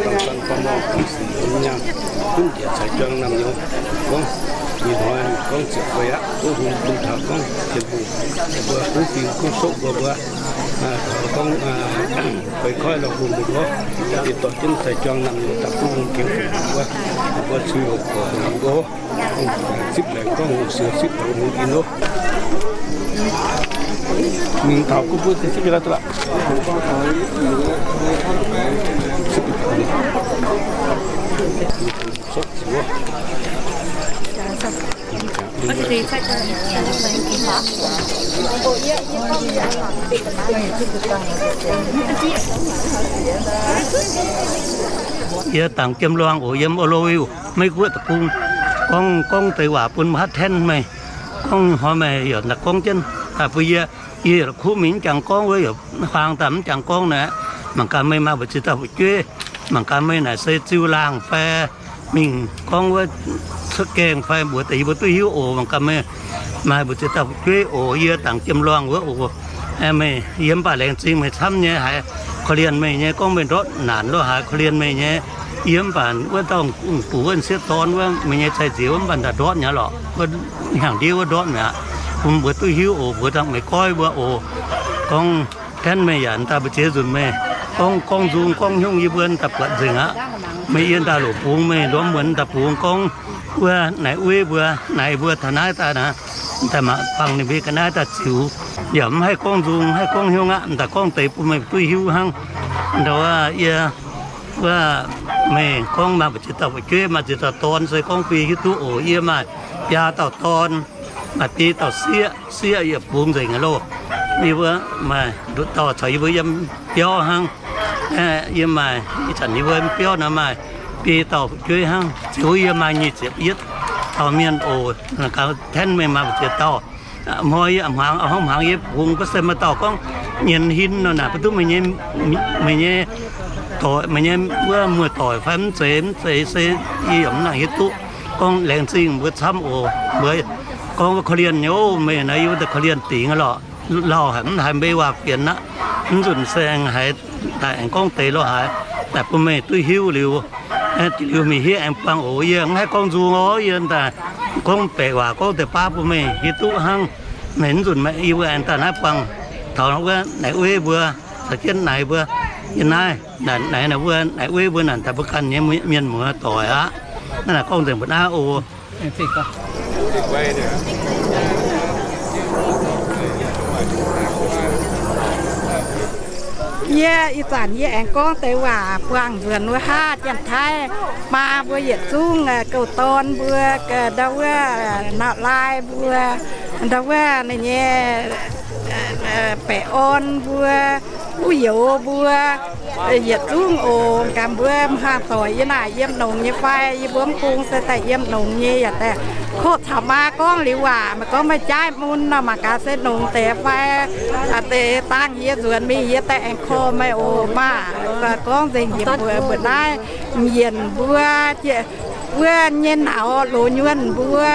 dangh dangh gorngv nor gorngv sic gorngv nyaanh, gunv njiec caux juang namh nyouz. Gorngv ih hnoi gorngv ziepc feix aqv, duqv hung bun taux gorngv Tin-Hungh mbuo kuv fingx kuv sokv mbuo mbuo, taux gorngv feix koiv lorh hungh mbuo mbuo, yietc dorh jienv caux juang namh nyouz daaih kuv hung gengx fingx mbuo, mbuo cui hoc gorx mbuo. Zipv laengz gorngv hungh siou, zipv laengz hungh in oc. Mingh taux gunv buov zipv jienv la'duqv la'maah. Yie dangc Jiem Luangh oc, yiem O Lo Wiu, Meiv Guoqv deic-bung. Gorngv, gorngv deix waac bun mbuo haav ten meih. Gorngv hnoi meih yaac naaic gorngv jienv daaih bun yie. Yie yaac kuv mingh mv jangx gorngv wuov, yaac huaang daaih mv jangx gorngv naaic. Mangc gaax meih maaih mbu'ziex dauh fu'jueiv, Mangc gaax meih naaic se ziu laangh fai mingh gorngv wuov cuotv gaengh fai mbuox deix yie mbuo duqv hiuv oc. Mangc gaax meih maaih mbu'ziex dauh fu'jueiv oc, yie dangx jiem luangh wuov oc. Meih, yie mv baac laengz zingh meih camv nyei, haiz korv-lienh meih nyei, gorngv meih ndortv naanc lo haaix korv-lienh meih nyei. Yie mv baac wuov dauh buoz wuov sieqv dorn wuov, meih nyei cai-nziex wuov mv baac ndaaih ndortv nyei lorqc, wuov hnyangx-ndiev wuov ndortv mi'aqv. Bun mbuo duqv hiuv oc, mbuox dangh meih goiv mbuo oc. Gorngv tenv meih yaac daaih mbu'ziex nzunc meih gorngv, gorngv nzung gorngv hnyungv yie mbuo daaih buatc nzengc aqv. Meih yie daaih loc bungx meih ndorm muonz daaih bungx gorngv wuov naaic wei mbuo, naaic mbuo taux naaiv daaih naaic, daaih mangc bangc ninh mbuo ga'naaiv daaih ziux, yaac mv haih gorngv nzung haih gorngv hnyungv aqv. Daaih gorngv deix bun meih duqv hiuv hnangv. Ndau wuov yie, wuov, meih gorngv maaih mbu'ziex dauh fu'jueiv, maaih ziex dauh dorn se gorngv bun yie hiuv duqv oc. Yie maaih biaa dauh dorn, maaih biei dauh sieqv, sieqv yie bungx nzengc loh. Yie mbuo maaih nduqc dauh caux yie mbuo yiem biauv hnangv. Yie maaih ih zanc yie mbuo biauv naaiv maaih biei dauh fu'jueiv hnangv. Ziux yie maaih nyic ziepc yietv dauh mienh oc. Gaax tenv meih maaih mbu'ziex dauh. Hnoi yie hmuangx, hnoi hmuangx yie bungx ga'sie maaih dauh gorngv nyienz hin nor naaic, mv duqv meih nyei, meih nyei doic, meih nyei wuov muoz-doic fai mv zeiz, mv zeiz se yie yaac mv nangc hiuv duqv. Gorngv laengz zingh mbuo camv oc. Mbuo gorngv wuov korv-lienh nyei, meih naaiv yie wuov deix korv-lienh dingc lorqc. Lauh haic mv haiz mbei waac fienx aqv. Mv nzunc se aengx haiz daaih aengx gorngv deix lo haaix daaih bun meih duqv hiuv liuz, liuz mingh hiev aengx buangh oc. Yie mv haih gorngv nzung oc, yie daaih gorngv baeqc waac gorngv deix baav bun meih hiuv duqv hnangv. Meih mv nzunc yie mbuo aengx daaih naaiv buangh taux wuov naaic wei mbuo, caux jienv naaic mbuo, yie naaiv, naaic naaic wuov naaic wei mbuo naaic daaih mbuo ganh nyei mienh muoz-doic aqv. Naaiv naaic gorngv nzengc mbuo naaiv oc. Yie ih zanc yie aengx gorngv deix waac buangh nzuonx wuov haav, Janx-Taiv maa mbuo yietc zungv, gouv-dorn mbuo, ndau wuov, nauz-lai mbuo, ndau wuov ninh nyei baeqc orn mbuo, uv youz mbuo, yietc zungv oc. Gaax mbuo hmuangx doic yie naaic yiem longx nyei fai? Yie mbuo mv bung se daaih yiem longx nyei yaac daaih koqv caux maa gorngv liuz waac, meih gorngv meih jaaix mun nor, mangc gaax se longx deix fai. Deix dangh yie nzuonx mingh yie daaih aengx korv meih oc maah. Gorngv nzengc yie mbuo mbuoqc naaiv, yienc mbuo, wuov nyei nauz loz nyuonh mbuo,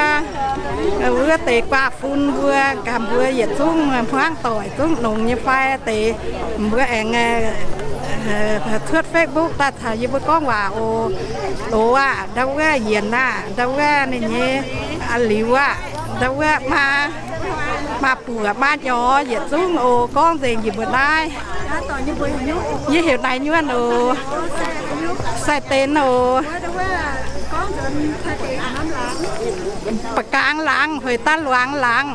wuov deix guaav fun mbuo, gaax mbuo yietc zungv hmuangx doic zungv longx nyei fai deix, mbuo aengx cuotv Facebook daaih caux yie mbuo gorngv waac oc. Loz aac, ndau wuov yienc aac, ndau wuov ninh nyei liuz aac, ndau wuov maa, maa buoc maa nyorx yietc zungv oc. Gorngv nzengc yie mbuo naaiv. Yie heuc Naaiv Nyuonh oc. Sai-Dien oc. Ba'gaangx laangz, hueix daav luangx laangz.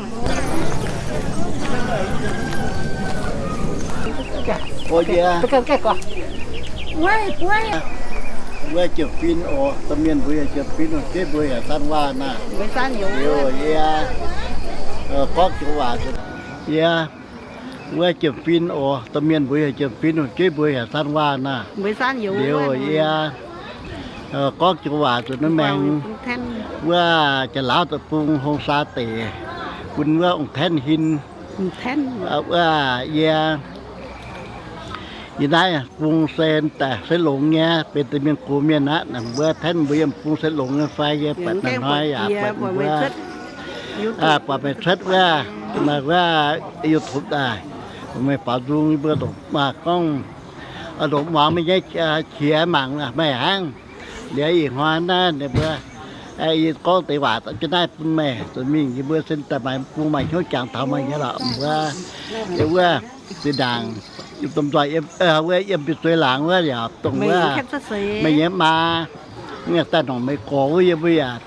Wuov jiex fin oc, domh mienh mbuo yaac jiex fin oc, jeiv mbuo yaac san waac naaic. Liuz yie gorngv joux waac, yie wuov jiex fin oc, domh mienh mbuo yaac jiex fin oc, jeiv mbuo yaac san waac naaic. Liuz yie gorngv joux waac zuqc naaiv maengx wuov Janx-Laauv deic-bung Hong Saa deic, bun wuov ong Tenv Hin. Wuov yie, yie naaiv bung se daaih se longx nyei, benx deix mienh gox mienh aqv. Mbuo Tenv mbuo yiem bung se longx nyei fai? Yie buatc hnoi yaac buatc mbuo, buatc meih cuotv wuov, wuov YouTube daaih, meih baaux nzung yie mbuo ndongc gorngv, ndongc muangx meih nyei qiex mangc meih hnangv. Liuz ih hnoi naaiv ninh mbuo, yie gorngv deix waac jienv naaiv bun meih zuqc mingh, yie mbuo se daaih maaih bung maaih hnyouv jangx taux meih nyei lorqc. Mbuo wuov zinh ndaangc, domh nzoih wuov yiem biauv-zueiz laangz wuov yaac dongh wuov meih nyei maa daaih nongc meih gorx wuov, yie mbuo yaac,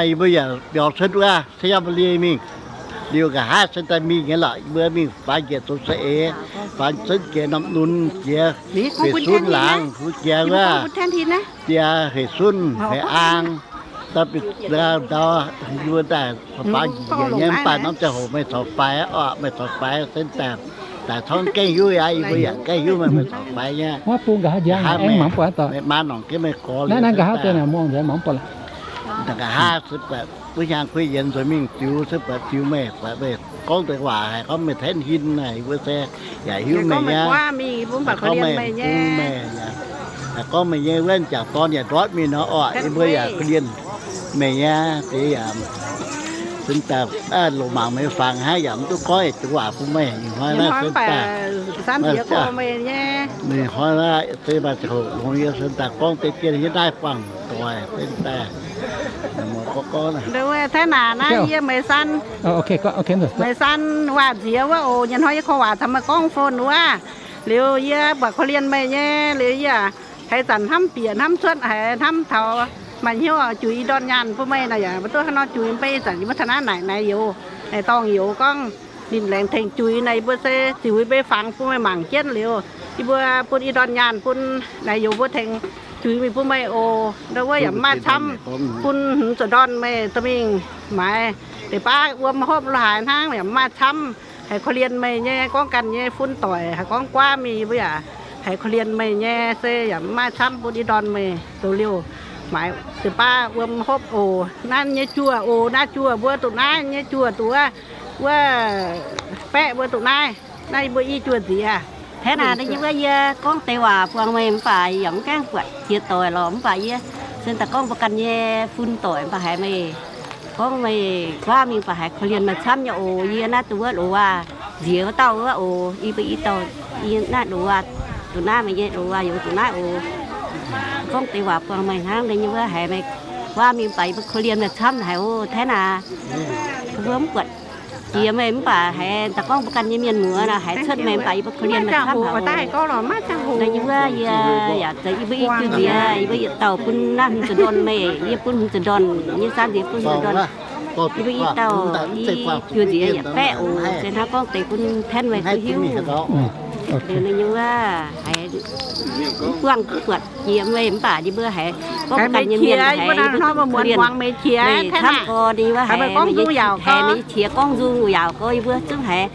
yie mbuo yaac biaux cuotv wuov Sainyabuli mingh. Liuz nqa'haav se daaih mingh nyei lorqc, mbuo mingh faaux njiec zoux saeng-eix, faaux cuotv jiex norm nunz jiex Hueic Sunv laangz, huv jiex wuov jiex Hueic Sunv, Hueic Aang, ndau, ndau, yie mbuo daaih faaux njiec nyei, mv baac norm ziangh hoc meih corc faix orqc, meih corc faix se daaih, daaih corc gaengh hiuv aqv, yie mbuo yaac gaengh hiuv meih, meih corc faix nyei. Meih maa nongc jienv meih gorx liuz, nqa'haav se buatc wuov hnyangx kuv yienx nzuonx mingh ziux se buatc ziux meih, buatc meih gorngv deix waac haiz gorngv meih Tenv Hin naaic, yie mbuo se yaac hiuv meih nyei, gorngv meih bung meih yaac Gorngv meih nyei wuov m'jangc dorn yaac ndortv mingh nor orqc, yie mbuo yaac korv-lienh meih nyei deix yaac. Sin daaih loz-mangc meih fangx hnangv yaac mv duqv gorngv yietc zungv waac bun meih. Ninh hnoi naaiv sin daaih, ninh hnoi naaiv se maaih ziangh hoc longx yie sin daaih gorngv deix dien yie naaiv buangh doic sin daaih. Nduov wuov taav naaic naaiv yie meih san, meih san waac-nziex wuov oc. Nyei hnoi yie korv waac caux meih gorngv phone wuov, liuz yie buatc korv-lienh meih nyei liuz yie haaix zanc hnamv bieqc hnamv cuotv haiz hnamv taux maaih hnyouv juix i ndorn nyaanh bun meih naaic yaac maiv duqv hnangv nor juix mbei zanc yie mbuo taux naaiv naaic naaic youz, naaic dorngh youz gorngv ninh laengz tengx juix naaic yie mbuo se ziux mbei fangx bun meih mangc jienv liuz, yie mbuo bun i ndorn nyaanh bun naaic youz mbuo tengx juix mingh bun meih oc. Ndau wuov yaac mv maaih camv bun hmz zuqc ndorn meih dorh mingh maaiz deix baav wuom hopv lo haaix hnangv yaac mv maaih camv. Haiz korv-lienh meih nyei gorngv ganh nyei fun doic haiz gorngv guaav mingh yie mbuo yaac haiz korv-lienh meih nyei se yaac mv maaih camv bun i ndorn meih zoux liouh maaiz deix baav wuom hopv oc. Naaiv nyei juoh oc, naaiv juoh mbuo duqv naaiv nyei juoh duqv wuov, wuov baeqv mbuo duqv naaiv. Naaiv yie mbuo i juoh nziex. Hnangv naaic yie wuov yie gorngv deix waac buangh meih mv baac yaac mv gaengh buatc jiex doic lorqc, mv baac yie se daaih gorngv mbuo ganh nyei fun doic mv baac haiz meih gorngv meih guaav mingh baac haiz korv-lienh meih camv nyei oc. Yie naaiv duqv wuov loz waac nziex wuov dauh wuov oc. Yie mbuo i dauh, yie naaiv loz waac duqv naaiv, meih nyei loz waac yaac duqv naaiv oc. Gorngv deix waac buangh meih hnangv, yie wuov haiz meih guaav mingh baac yie mbuo korv-lienh meih camv haic oc. Hnangv naaic mbuo mv buatc jiex meih mv baac haiz daaih gorngv mbuo ganh nyei mienh muoz naaic haiz cuotv meih mv baac yie mbuo korv-lienh meih camv haic oc. Yie wuov yie yaac zeiz yie mbuo i juoh nziex, yie mbuo yietc dauh bun naaiv hmz zuqc ndorn meih, yie bun hmz zuqc ndorn, yie nyei san nziex bun hmz zuqc ndorn. Yie mbuo i dauh i juoh nziex yaac baeqv oc. Se hnangv gorngv deix bun Tenv meih duqv hiuv. Liuz ninh nyei wuov haiz buangh duqv buatc jiex meih mv baac yie mbuo haiz gorngv ganh nyei mienh haiz yie mbuo duqv korv-lienh meih camv gorx, ninh wuov haiz meih nyei qiex gorngv nzung yaauc gorx yie mbuo zungv haiz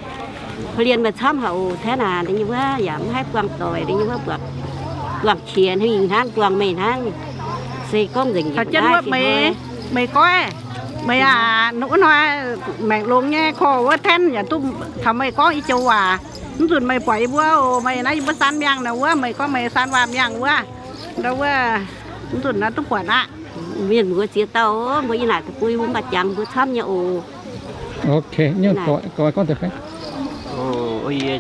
korv-lienh meih camv haic oc. Hnangv naaic ninh nyei wuov yaac mv haih buangh doic, ninh nyei wuov buatc buangh qiex hnangv, hnangv buangh meih hnangv. Se gorngv nzengc jienv wuov meih, meih goiv, meih aac, wuov hnoi maengc longx nyei korv wuov Tenv yaac duqv taux meih gorngv i joux waac. Mv nzunc meih buatc yie mbuo oc, meih naaiv yie mbuo san miangh naaic wuov, meih gorngv meih san waac miangh wuov, ndau wuov, mv nzunc naaiv duqv buatc aqv. Mienh muoz ziex dauh, mbuo yiem naaic deic-bung mbuo mv baac jangx mbuo camv nyei oc. Yie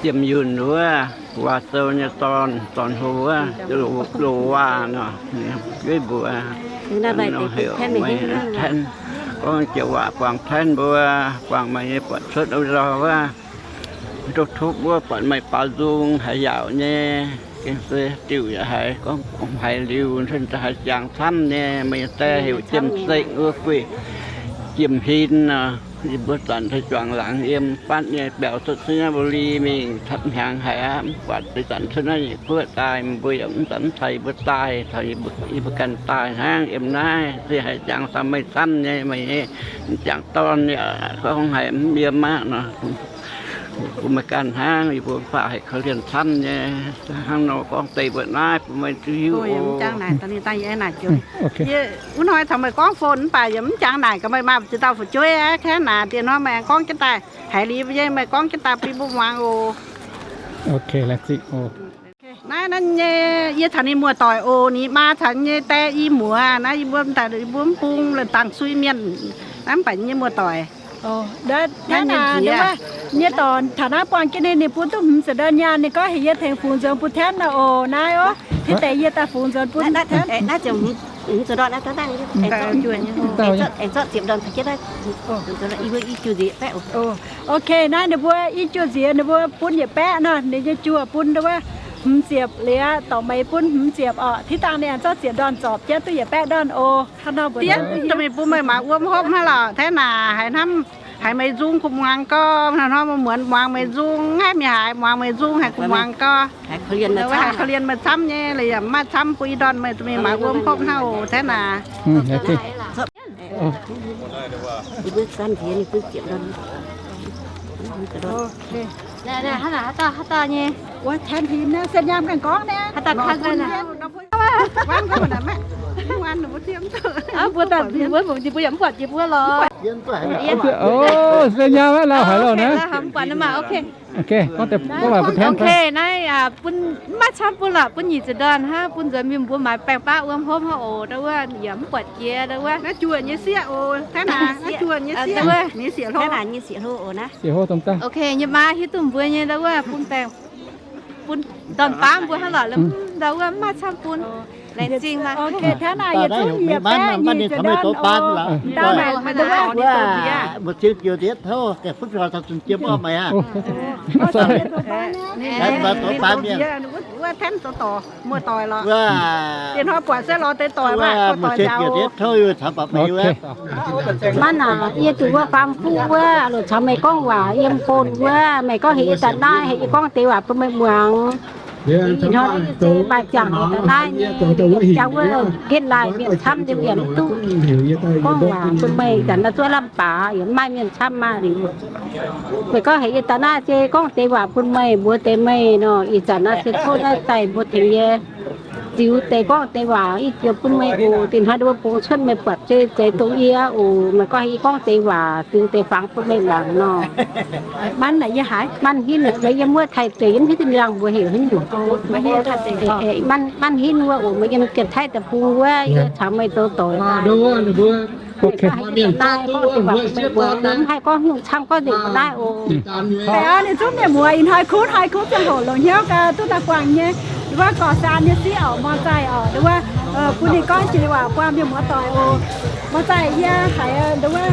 Jiem Yunh wuov, Waac Sou nyei dorn, dorn-hlo wuov, loz waac nor, jueiv mbuox heuc meih Tenv, gorngv joux waac buangh Tenv mbuo, buangh meih nyei buatc cuotv wuov lorh wuov, duqv tupv wuov buatc meih baaux nzung haaix yaauc nyei, gengh se diuh yaac haiz gorngv haiz liuz, haaix jangx camv nyei. Meih nyei die heuc Jiem Sekv wuov, guei Jiem Hin nor. Yie mbuo zanc se juangc laangz yiem fatv nyei biaux cuotv Sainyabuli mingh, hnyangx haic aqv. Mv buatc se zanc cuotv naaiv nyei guoqv daaih, mbuo yaac mv zanc mv caux yie mbuo daaih, taux yie mbuo ganh daaih hnangv yiem naaiv. Se haiz jangx camv meih camv nyei, meih nyei m'jangc dorn yaac gorngv haiz mv yiem aqv nor, bun meih ganh hnangv. Yie mbuo mv baac haiz korv-lienh camv nyei. Hnangv nor gorngv deix mbuo naaiv bun meih duqv hiuv oc. Wuov hnoi caux meih gorngv phone mv baac yaac mv jangx naaic gaax meih maah, ziex dauh fu'jueiv aqv. Hnangv naaic diex hnoi meih aengx gorngv jienv daaih, haiz liuz nyei meih gorngv jienv daaih bun mbuo muangx oc. Naaiv naaiv nyei yie caux ninh muoz-doic oc, ninh maa caux nyei die i muoz. Naaiv yie mbuo daaih yie mbuo mv bung dangc sui mienh. Naaiv mv baac nyei muoz-doic, nyei dorn taux naaiv buangh jienv ninh, ninh bun duqv hmz ziepc ndorn nyaanh, ninh gorngv heuc yie tengx fungx nzuonx bun Tenv nor oc. Naaiv oc, tiv deix yie daaih fungx nzuonx bun. Ok, naaiv ninh mbuo i juoh nziex ninh mbuo bun yietc baeqv nor, ninh nyei juoh bun wuov hmz ziepc liuz, dorc meix bun hmz ziepc orqc. Tiv dangh ninh aengx zorqv ziepc ndorn zorpc jienv duqv yietc baeqv ndorn oc. Dien duqv mingh bun meih maaiz wuom hopv hnangv lorqc. Tenv naaic haiz hnamv haiz meih nzung kuh muangx gau. Hnangv nor muonz muangx meih nzung, haiz mingh haiz muangx meih nzung haiz kuh muangx gau. Haiz korv-lienh meih camv nyei, yaac mv maaih camv bun ih ndorn meih mingh maaiz wuom hopv hnangv oc. Tenv naaic. Mbuo daaih, mbuo, mbuo yaac mv buatc jiex mbuo lorqc. O, se nyei, lauh haic loh naaiv. Ok, gorngv deix, gorngv waac bun Tan. Ok, naaiv bun, mv maaih camv bun lorqc, bun nyic ziepc ndorn hnangv, bun nzuonx mingh mbuo maaiz baeng-baqv wuom hopv hnangv oc. Ndau wuov yaac mv buatc jiex ndau wuov. Naaiv juoh nyei sieqv oc, Tan naaic, naaiv juoh nyei sieqv, nyei sieqv hlo, nyei sieqv hlo oc naaiv. Sieqv hlo dongh daaih. Ok, nyei maa hiuv duqv mbuo nyei ndau wuov bun baeng, bun ndorn-baav mbuo hnangv lorqc, ndau wuov mv maaih camv bun. Laengz zingh maah. Ok, Tan naaic yietc zungv yietc baeqv nyic ziepc ndorn oc. Ndau naaic, ndau wuov, mbuo cin ziouc ndiev tov, gaengh butv biaux taux zunh jiem orv meih aqv. Wuov Tan zoux dorc, muoz-doic lorqc. Diex hnoi buatc se lorz deix doic, muoz-doic nziaaux. Manv naaic, yie zuqc wuov faam fuqv wuov, loc caux meih gorngv waac yiem phone wuov, meih gorngv heuc yie daaih naaiv, heuc yie gorngv deix waac bun meih muangx. Ih hnoi maaih ziangh daaih naaiv nyei, jauv wuov nqetv laaih mienh camv nyei, yie mv duqv gorngv waac bun meih. Ih zanc naaiv zuov lamh baac yaac mv maaih mienh camv maah liuz. Meih gorngv heuc yie daaih naaiv se gorngv deix waac bun meih, mbuox deix meih nor. Ih zanc naaiv se tov naaiv daaih mbuo tengx yie ziux deix gorngv deix waac i jiex bun meih oc. Dinh hnoi mbuo bungx cuotv meih buatc se zeiz dongh yie oc. Meih gorngv heuc yie gorngv deix waac ziux deix fangx bun meih muangx nor. Manv naaic yie haiz, Manv Hinv, meih yiem wuov Taiv deic, yie mv hiuv duqv ninh laangh mbuox heuc haaix nyungc. Manv Hinv wuov oc, meih yiem Janx-Taiv deic-bung wuov, yie caux meih zoux doic daaih. Mv haih gorngv haaix nyungc camv, gorngv nzengc mbuo naaiv oc. Ninh zungv mienh muoz ih hnoi kuv, hnoi kuv ziangh hoc longc hnyouv gaax duqv daaih buangh nyei, nduov wuov gorx-saan nyei sieqv oc, Mor Zaih oc, nduov wuov bun ninh gorngv jiex waac buangh mienh muoz-doic oc. Mor Zaih, yie haiz nduov wuov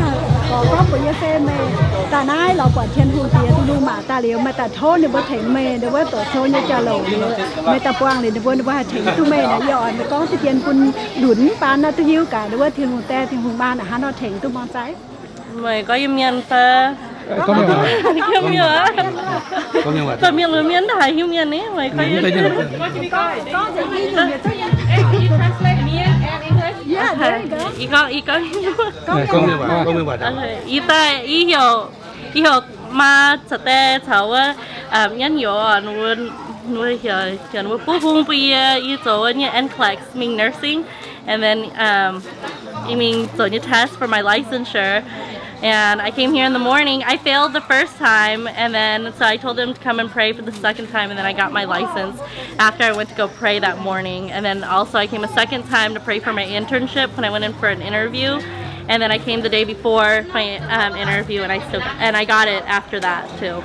gorx gorngv mbuox yie se meih daaih naaiv lorz buatc Tin-Hungh diex, Tin-Hungh maac daaih liuz, meih daaih tov ninh mbuo tengx meih nduov wuov doqc sou nyei jauv-louc liuz, meih daaih buangh liuz ninh mbuo, ninh mbuo haih tengx duqv meih naaic. Yie oix meih gorngv diqv dien bun lunc mv baan naaiv duqv hiuv gaax nduov wuov Tin-Hungh Die, Tin-Hungh Maa naaic hnangv nor tengx duqv Mor Zaih. Meih gorngv Iu-Mienh fai? Gorngv Mienh waac. Gorngv Mienh waac. Gorngv Mienh waac. Domh mienh lunx mienh haiz Iu-Mienh ni, meih gorngv. Ih gorngv, ih gorngv. Gorngv mienh waac, gorngv mienh waac. Ih daaih, ih heuc, ih heuc maa caux die caux wuov, um, nyei youz, ninh mbuo, ninh mbuo heuc, heuc ninh mbuo buov hung bun yie, yie zoux wuov nyei NCLEX mingh nursing. And then, um, I mean, so you test for my licensure. And I came here in the morning. I failed the first time, and then so I told them to come and pray for the second time, and then I got my license after I went to go pray that morning. And then also I came a second time to pray for my internship when I went in for an interview. And then I came the day before my, um, interview, and I still got, and I got it after that too.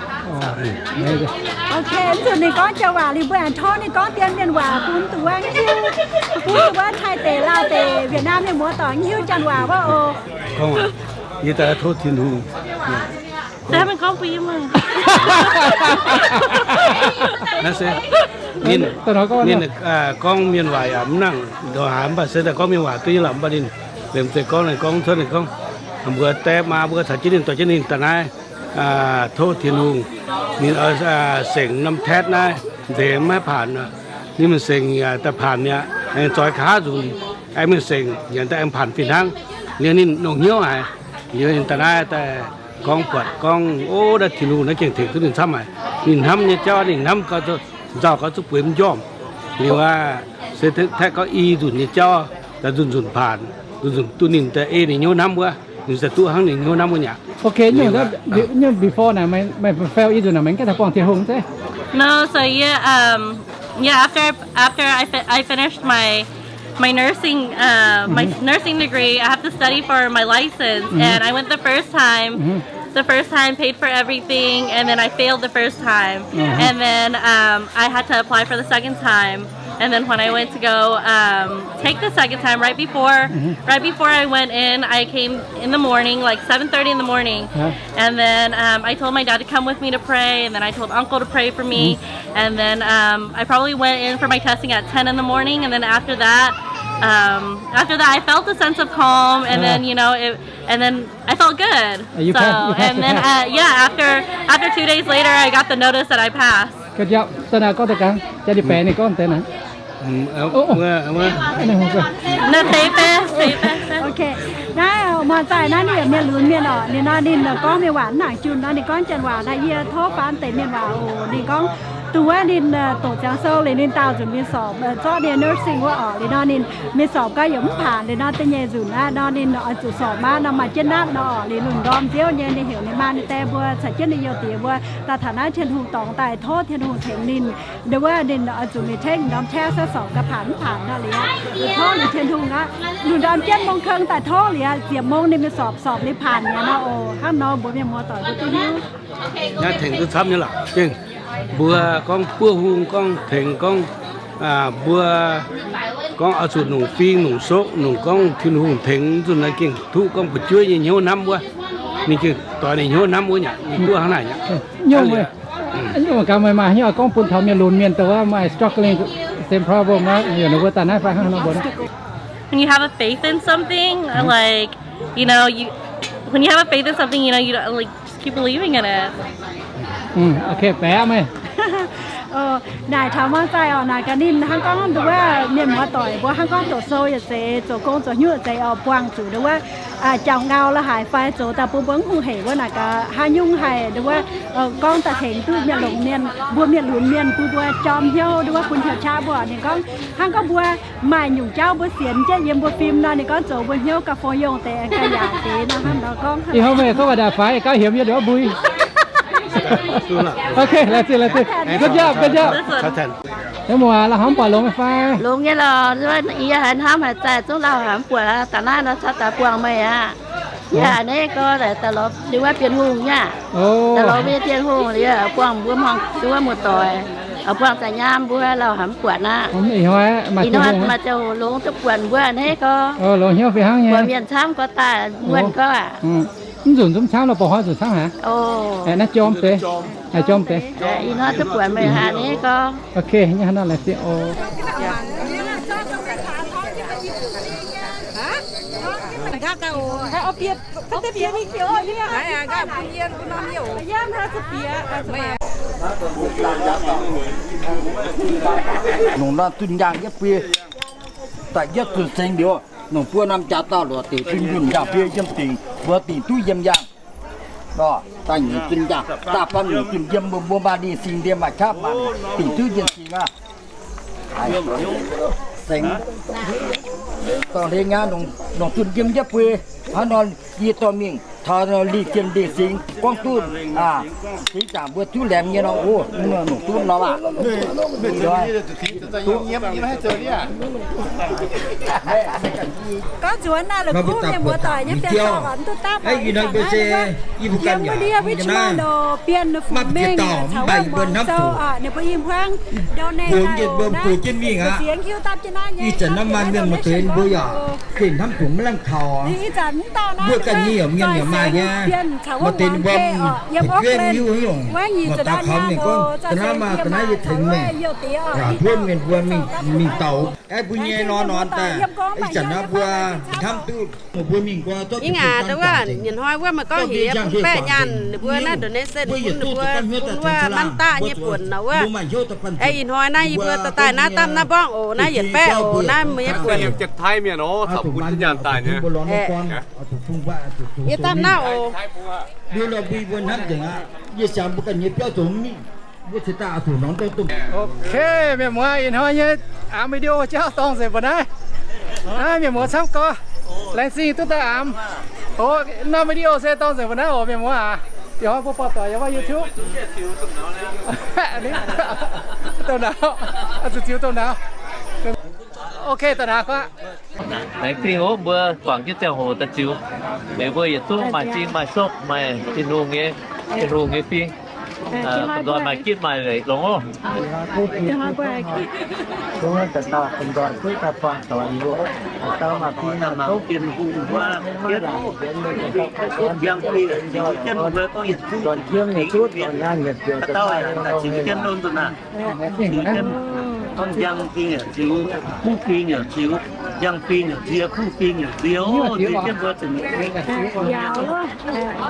Ok, zuqc ninh gorngv jauv waac liuz mbuo aengx tov ninh gorngv dien mienh waac bun duqv wuov, bun duqv wuov Taiv deic, Laauv deic, Việt Nam mienh muoz-doic hiuv janx waac wuov oc. Gorngv waac, yie daaih tov Tin-Hungh. Naaiv se ninh, ninh gorngv mienh waac yaac mv nangc ndongc haaix, mv baac se daaih gorngv mienh waac duqv nyei lorqc. Mv baac ninh liemh zeih gorngv, ninh gorngv cuotv, ninh gorngv, mbuo die maa mbuo caux jienv ninh, dorh jienv ninh daaih naaiv. Tov Tin-Hungh, ninh oix sengc norm test naaiv nzengc maiv paanc. Ninh mingh sengc daaih paanc mi'aqv, aengx zoix nqa'haav nzunc aengx mingh sengc, nyanc daaih aengx paanc fih hnangv. Liuz ninh longc hnyouv haic, liuz ninh daaih naaiv daaih gorngv buatc gorngv, o, naaiv Tin-Hungh naaiv gengh tengx duqv ninh camv haic. Ninh hnamv nyei jauv ninh hnamv gau, nzauh gau zuqc bueix mv njormh. Liuz aqv, se taeqv gorngv i nzunc nyei jauv daaih nzunc nzunc paanc, nzunc nzunc duqv ninh daaih ei ninh hnyouv hnamv wuov, ninh daaih duqv hnangv ninh hnyouv hnamv wuov nyei aqv. Okay, nyungc before naaic meih fail i nzunc naaic meih mv gaengh daaih buangh Tin-Hungh zeiv? No, so yeah, um, yeah, after, after I fi-, I finished my, my nursing, uh, my nursing degree, I have to study for my license, and I went the first time. The first time, paid for everything, and then I failed the first time. And then, um, I had to apply for the second time. And then when I went to go, um, take the second time, right before, right before I went in, I came in the morning, like seven thirty in the morning. And then, um, I told my dad to come with me to pray, and then I told uncle to pray for me. And then, um, I probably went in for my testing at ten in the morning, and then after that, um, after that, I felt a sense of calm, and then, you know, it, and then I felt good. So, and then, uh, yeah, after, after two days later, I got the notice that I passed. Good job. Da'naaiv gorngv deix gangv, jaa-dih baeqc ninh gorngv deix naaiv. Naaiv deix baeqc, deix baeqc. Okay. Naaiv Muoz-Zaih naaiv ninh yaac mienh lunx mienh oc. Ninh nor ninh gorngv mienh waac mv nangc junh nor, ninh gorngv janx waac naaiv, yie tov faan deix mienh waac oc. Ninh gorngv, Dongh wuov ninh doqc ziangx sou liuz ninh daauh nzunc mingh sorpc, zorqv ninh nursing wuov orqc. Liuz nor ninh mingh sorpc gau yaac mv paanc. Liuz nor da'nyeic nzunc aqv nor ninh oix zuqc sorpc maiv nor maaih jienv natv nor orqc. Liuz lungh ndorm nziouv nyei ninh heuc ninh maa ninh die mbuo caux jienv ninh youh diex mbuo daaih taux naaiv Tin-Hungh dorngx daaih tov Tin-Hungh tengx ninh. Ndongc wuov ninh oix zuqc mingh tengx ndorm test zorqv sorpc ga'paanx mv paanx nor liuz, tov liuz Tin-Hungh aqv. Lungh ndorm jienv mong keng daaih tov liuz ziepc mong ninh mingh sorpc, sorpc liuz paanx mi'aqv nor oc. Hnangv nor mbuo mienh muoz-doic mbuo duqv hiuv. Naaiv tengx duqv camv nyei lorqc. Gengh mbuo gorngv buov hung, gorngv tengx, gorngv mbuo gorngv oix zuqc nongc fing nongc soqv, nongc gorngv Tin-Hungh tengx nzunc naaiv gengh duqv gorngv fu'jueiv nyei hnyouv hnamv wuov. Ninh gengh doix ninh hnyouv hnamv wuov nyei, ninh duqv hnangv naaic nyei. Nyungc meih, nyungc gaax meih maaih hnyouv gorngv bun taux mienh lunx mienh dongh wuov maaih struggling same problem aqv, yaac ninh mbuo daaih naaiv fai hnangv nor mbuo. When you have a faith in something, like, you know, you when you have a faith in something, you know, you don't, like, just keep believing in it. Okay, baeqv meih. Naaic taux muangx zaih orqc, naaic gaax ninh hnangv gorngv nduov wuov mienh muoz-doic mbuo hnangv gorngv doqc sou yaac zeiz, zoux gong zoux hnyouv yaac zeiz orqc, buangh zuqc nduov wuov jauv-ngau la'haic fai zoux daaih bun mbuo mv hungh hec wuov naaic gaax haaix nyungc haih nduov wuov gorngv daaih tengx duqv mienh longc mienh, mbuo mienh lunx mienh bun mbuo jorm hnyouv nduov wuov bun hnyouv qaqv mbuo. Ninh gorngv hnangv gorngv mbuo maaih nyungc jauv mbuo sienx jienv yiem mbuo fim nor, ninh gorngv zoux mbuo hnyouv gauh fo yongh deix, gauh yaac deix nor hnangv nor gorngv. Ih hnoi meih gorngv waac daaih faix gauh hiemx yie nduov mbuo. Okay, 来自, 来自. Good job, good job. Mienh muoz, lauh hnamv buatc longx fai? Longx nyei lorqc, yie haiz hnamv haiz zaih zungv lauh hnamv buatc aqv. Da'naaiv nor caux daaih buangh meih aqv. Yie a'hneiv gorx daaih lorz ninh wuov Bienh Hungh nyei aqv. Daaih lorz mbuo nyei Bienh Hungh liuz buangh mbuo hmuangx duqv wuov muoz-doic, buangh za'nyaam mbuo lauh hnamv buatc aqv. Ih hnoi maaih ziangh hoc longx duqv buatc mbuo a'hneiv gorx. Buatc mienh camv gorx daaih muonh gorx aqv. Mv nzunc zungv camv lorqc, ba'hnoi nzunc camv haic. Naaiv jorm deix, jorm deix. Ih hnoi duqv buatc meih a'hneiv gorx. Ok, nyei hnangv naaiv laaix sieqv oc. Nongc nor zunh nyaangh yietv bui, daaih yietv zunh sengx liuz, nongc buo norm jaax dauh luoqc deic zunh yunh nyaangh bie yiem dingc, mbuo dingc duqv yiem yaangh. Daaih nyiec zunh njaangh, daaih faam nyiec zunh yiem mbuo, mbuo maaih ndie-singx ndie maaih qaqv maaih dingc duqv yiem singx aqv. Sengx dorh hleix nyei, nongc zunh yiem yietv bui, hnangv nor yie dorh mingh taux lih jien ndie-singx gorngv duqv, singx zaangc mbuo duqv laengz nyei nor, o, nongc duqv nor aqv. Gorngv nzuonx naaiv la'kuqv mienh muoz-doic nyei fian-sorng oc, mv duqv dapv oc, yie zanc naaiv wuov yiem wuov ndie wuov jiex maaih nor, Bienh Fungx Mengh caux wuov Muangx Zou oc, ninh mbuo i hmuangv donate naaiv oc, naaiv ziex hiuv dapv jienv naaiv nyei, ih zanc naaiv maaih mienh muoz-doic mbuo yaac gengh hnamv dungx maiv lamh kaux. Ih zanc mv dauh naaiv mbuo ganh nyei yaac mienh yaac maaih nyei. Maaih deix mbuo fu'jueiv mv hiuv nyungc, mangc gaax kaux mienh gorngv ga'naaiv maaih ga'naaiv yie tengx meih, buov mienh mbuo mingh daux. Aeqv, mbuo nyei nor nor daaih, ih zanc naaiv mbuo hnamv duqv mbuo mingh nqoi zorqv ih ngaax dongh wuov nyic hnoi wuov meih gorngv heuc bun baeqv nyaanh ninh mbuo naaiv donation bun ninh mbuo bun wuov nanv daqv nyei buonc nor wuov. Aeqv, ih hnoi naaiv yie mbuo daaih naaiv dapv naaiv mborngv oc, naaiv yietc baeqv oc, naaiv meih nyei buonc. Yie dapv naaiv oc. Ok, mienh muoz, ih hnoi nyei aengx video jauv dorngx nzengc mbuo naaiv. Naaiv mienh muoz camv gorx, laengz zingh duqv daaih aengx. Oc, norm video se dorngx nzengc mbuo naaiv oc, mienh muoz aac. Ih hnoi mbuo buatc doic yiem wuov YouTube. Douh nauz, zuqc ziux douh nauz. Ok, daaih naaic kuv aqv. Laengz zingh oc, mbuo guangc jienv ziangh hoc daaih ziux. Meih mbuo yietc zungv maaih zingh maaih soqv, maaih Tin-Hungh nyei, Tin-Hungh nyei fing. Nzoih maaih gitv maaih leic longx oc. Njang fing yaac ziux, kuv fing yaac ziux, njang fing yaac nzie, kuv fing yaac nzie oc, nzie jienv mbuo za'gengh.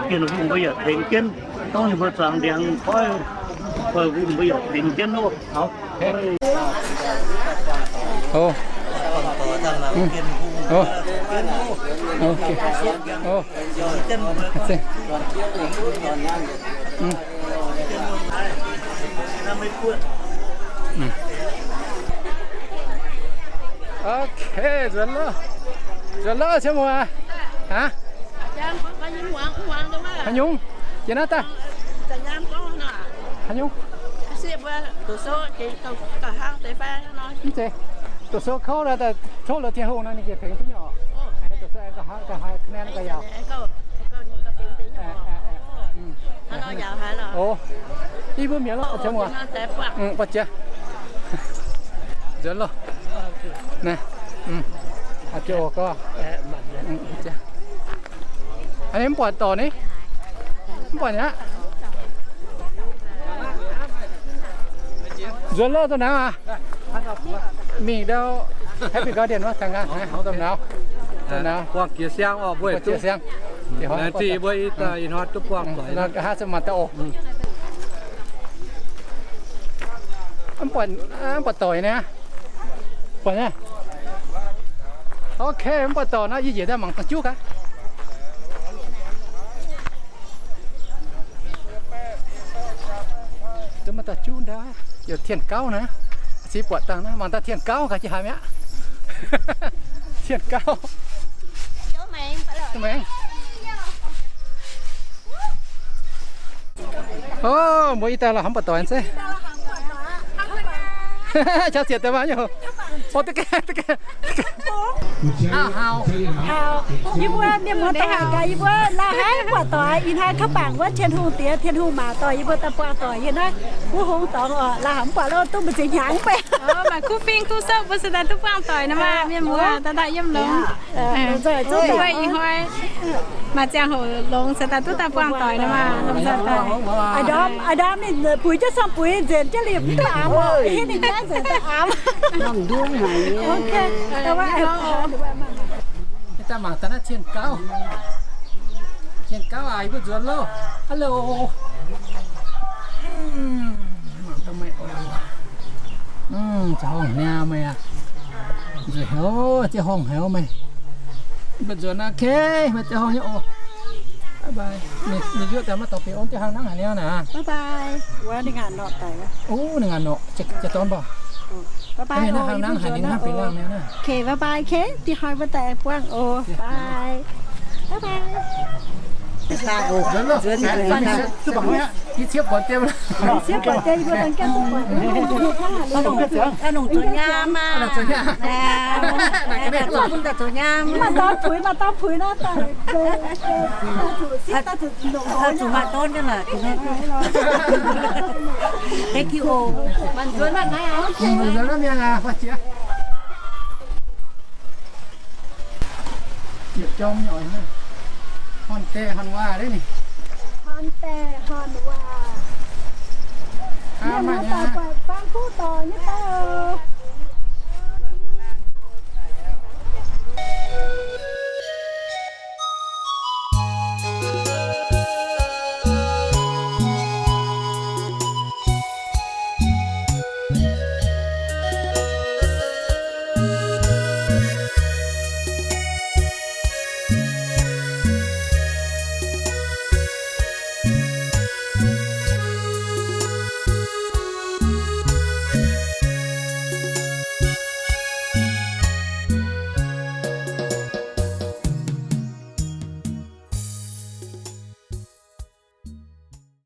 Bienh Hungh mbuo yaac tengx jienv, dongh ninh mbuo zuangx ndiangx koiv, Bienh Hungh mbuo yaac tengx jienv oc. Ok, nzuonx loh. Nzuonx loh, Cien Mungh aac. Aa? Haaix nyungc? Jiex naaiv daaih. Haaix nyungc? Mv zeiz. Doqc sou kouv daaih, tov lorz Tin-Hungh nor, ninh gengh tengx duqv nyei oc. Doqc sou aengx gauh haiz, gauh haiz ka'nor gauh yaauc. O, i mbuo mi'aqv loh, Cien Mungh. Buatc jiex. Nzuonx loh. Naaiv. Jiex oc gau. Aa, mv buatc dorc ni. Mv buatc nyei aqv. Nzuonx loh, doh nauz aac. Mingh ndau Happy Garden wuov, tengx gaax, doh nauz. Buangh jiex siang oc, mbuo jiex siang. Laengz zingh mbuo ih hnoi duqv buangh doic. Nqa'haav se maaih dauh oc. Mv buatc, mv buatc doic naaiv. Buatc nyei. Ok, mv buatc dorc nor, yie njiec daaih mangc dangh juv gaax. Mv maaih dauh juv ndau, youc tien gauv naaiv. Ziqc buatc dangh naaiv, mangc daaih tien gauv gaax, jiex haaix mi'aqv. Tien gauv. Maengx. O, mbuo ih daaih la'hapv buatc doic zeiv. Qaqv ziec deix maah nyei. O, da'gaengh, da'gaengh. Haauh, haauh. Yie mbuo mienh muoz doic gaax, yie mbuo la'hapv buatc doic. Ih hnoi kouv bangc wuov Tin-Hungh diex, Tin-Hungh maac doic, yie mbuo daaih buangh doic yie naaiv. Wuov hungh dorngx oc, la'hapv buatc loh, duqv mbu'ziex hnyangx mv bei. Maaih kuv fing kuv souv mbuo se daaih duqv buangh doic nor maah, mienh muoz daaih daaih yiem longx. Ih hnoi maaih ziangh hoc longx se daaih duqv daaih buangh doic nor maah. Aa, ndorm, aa, ndorm ninh buix jienv sorng-buix nzenc jienv liuz mv duqv aamx oc. Ninh jaaix nzenc daaih aamx. Daaih mangc daaih naaiv cien gauv. Cien gauv aac, yie mbuo nzuonx loh. Hello. Mangc daaih meih oc. Zoux horngh niaa meih aac. Nzueic haic oc, ziouc horngh haic oc meih. Mbuo nzuonx aqv, ok, meih ziouc horngh nyei oc. Bye bye. Ninh yuoqv daaih maiv dorngx bieqc ong, ziouc hnangv nangv haic niaa naaic. Bye bye. Wuov ninh ngaanc norqc daic. O, ninh ngaanc norqc, jiex dorn mv baac. Bye bye. Hnangv nangv haic ninh hnangv bieqc nangh niaa naaic. Ok, bye bye, ok. Da'hoi mbuo daaih buangh oc. Bye. Bye bye. Duqv bangc, yie ciev buatc jiem. Ciev buatc jiem, yie mbuo dangh jienv duqv buatc. Zoux nyaam maah. Zoux nyaam. Maaih dorn puix, maaih dorn puix nor. Zuqc maaih dorn nyei lorqc. Thank you. Nzuonx naaiv mienh aac, jiex. Yietc jorm nyei oc. Horn die horn waac deix ninh. Horn die horn waac. Aa, mienh muoz doic buatc bang kuv dorc nyei daaih oc.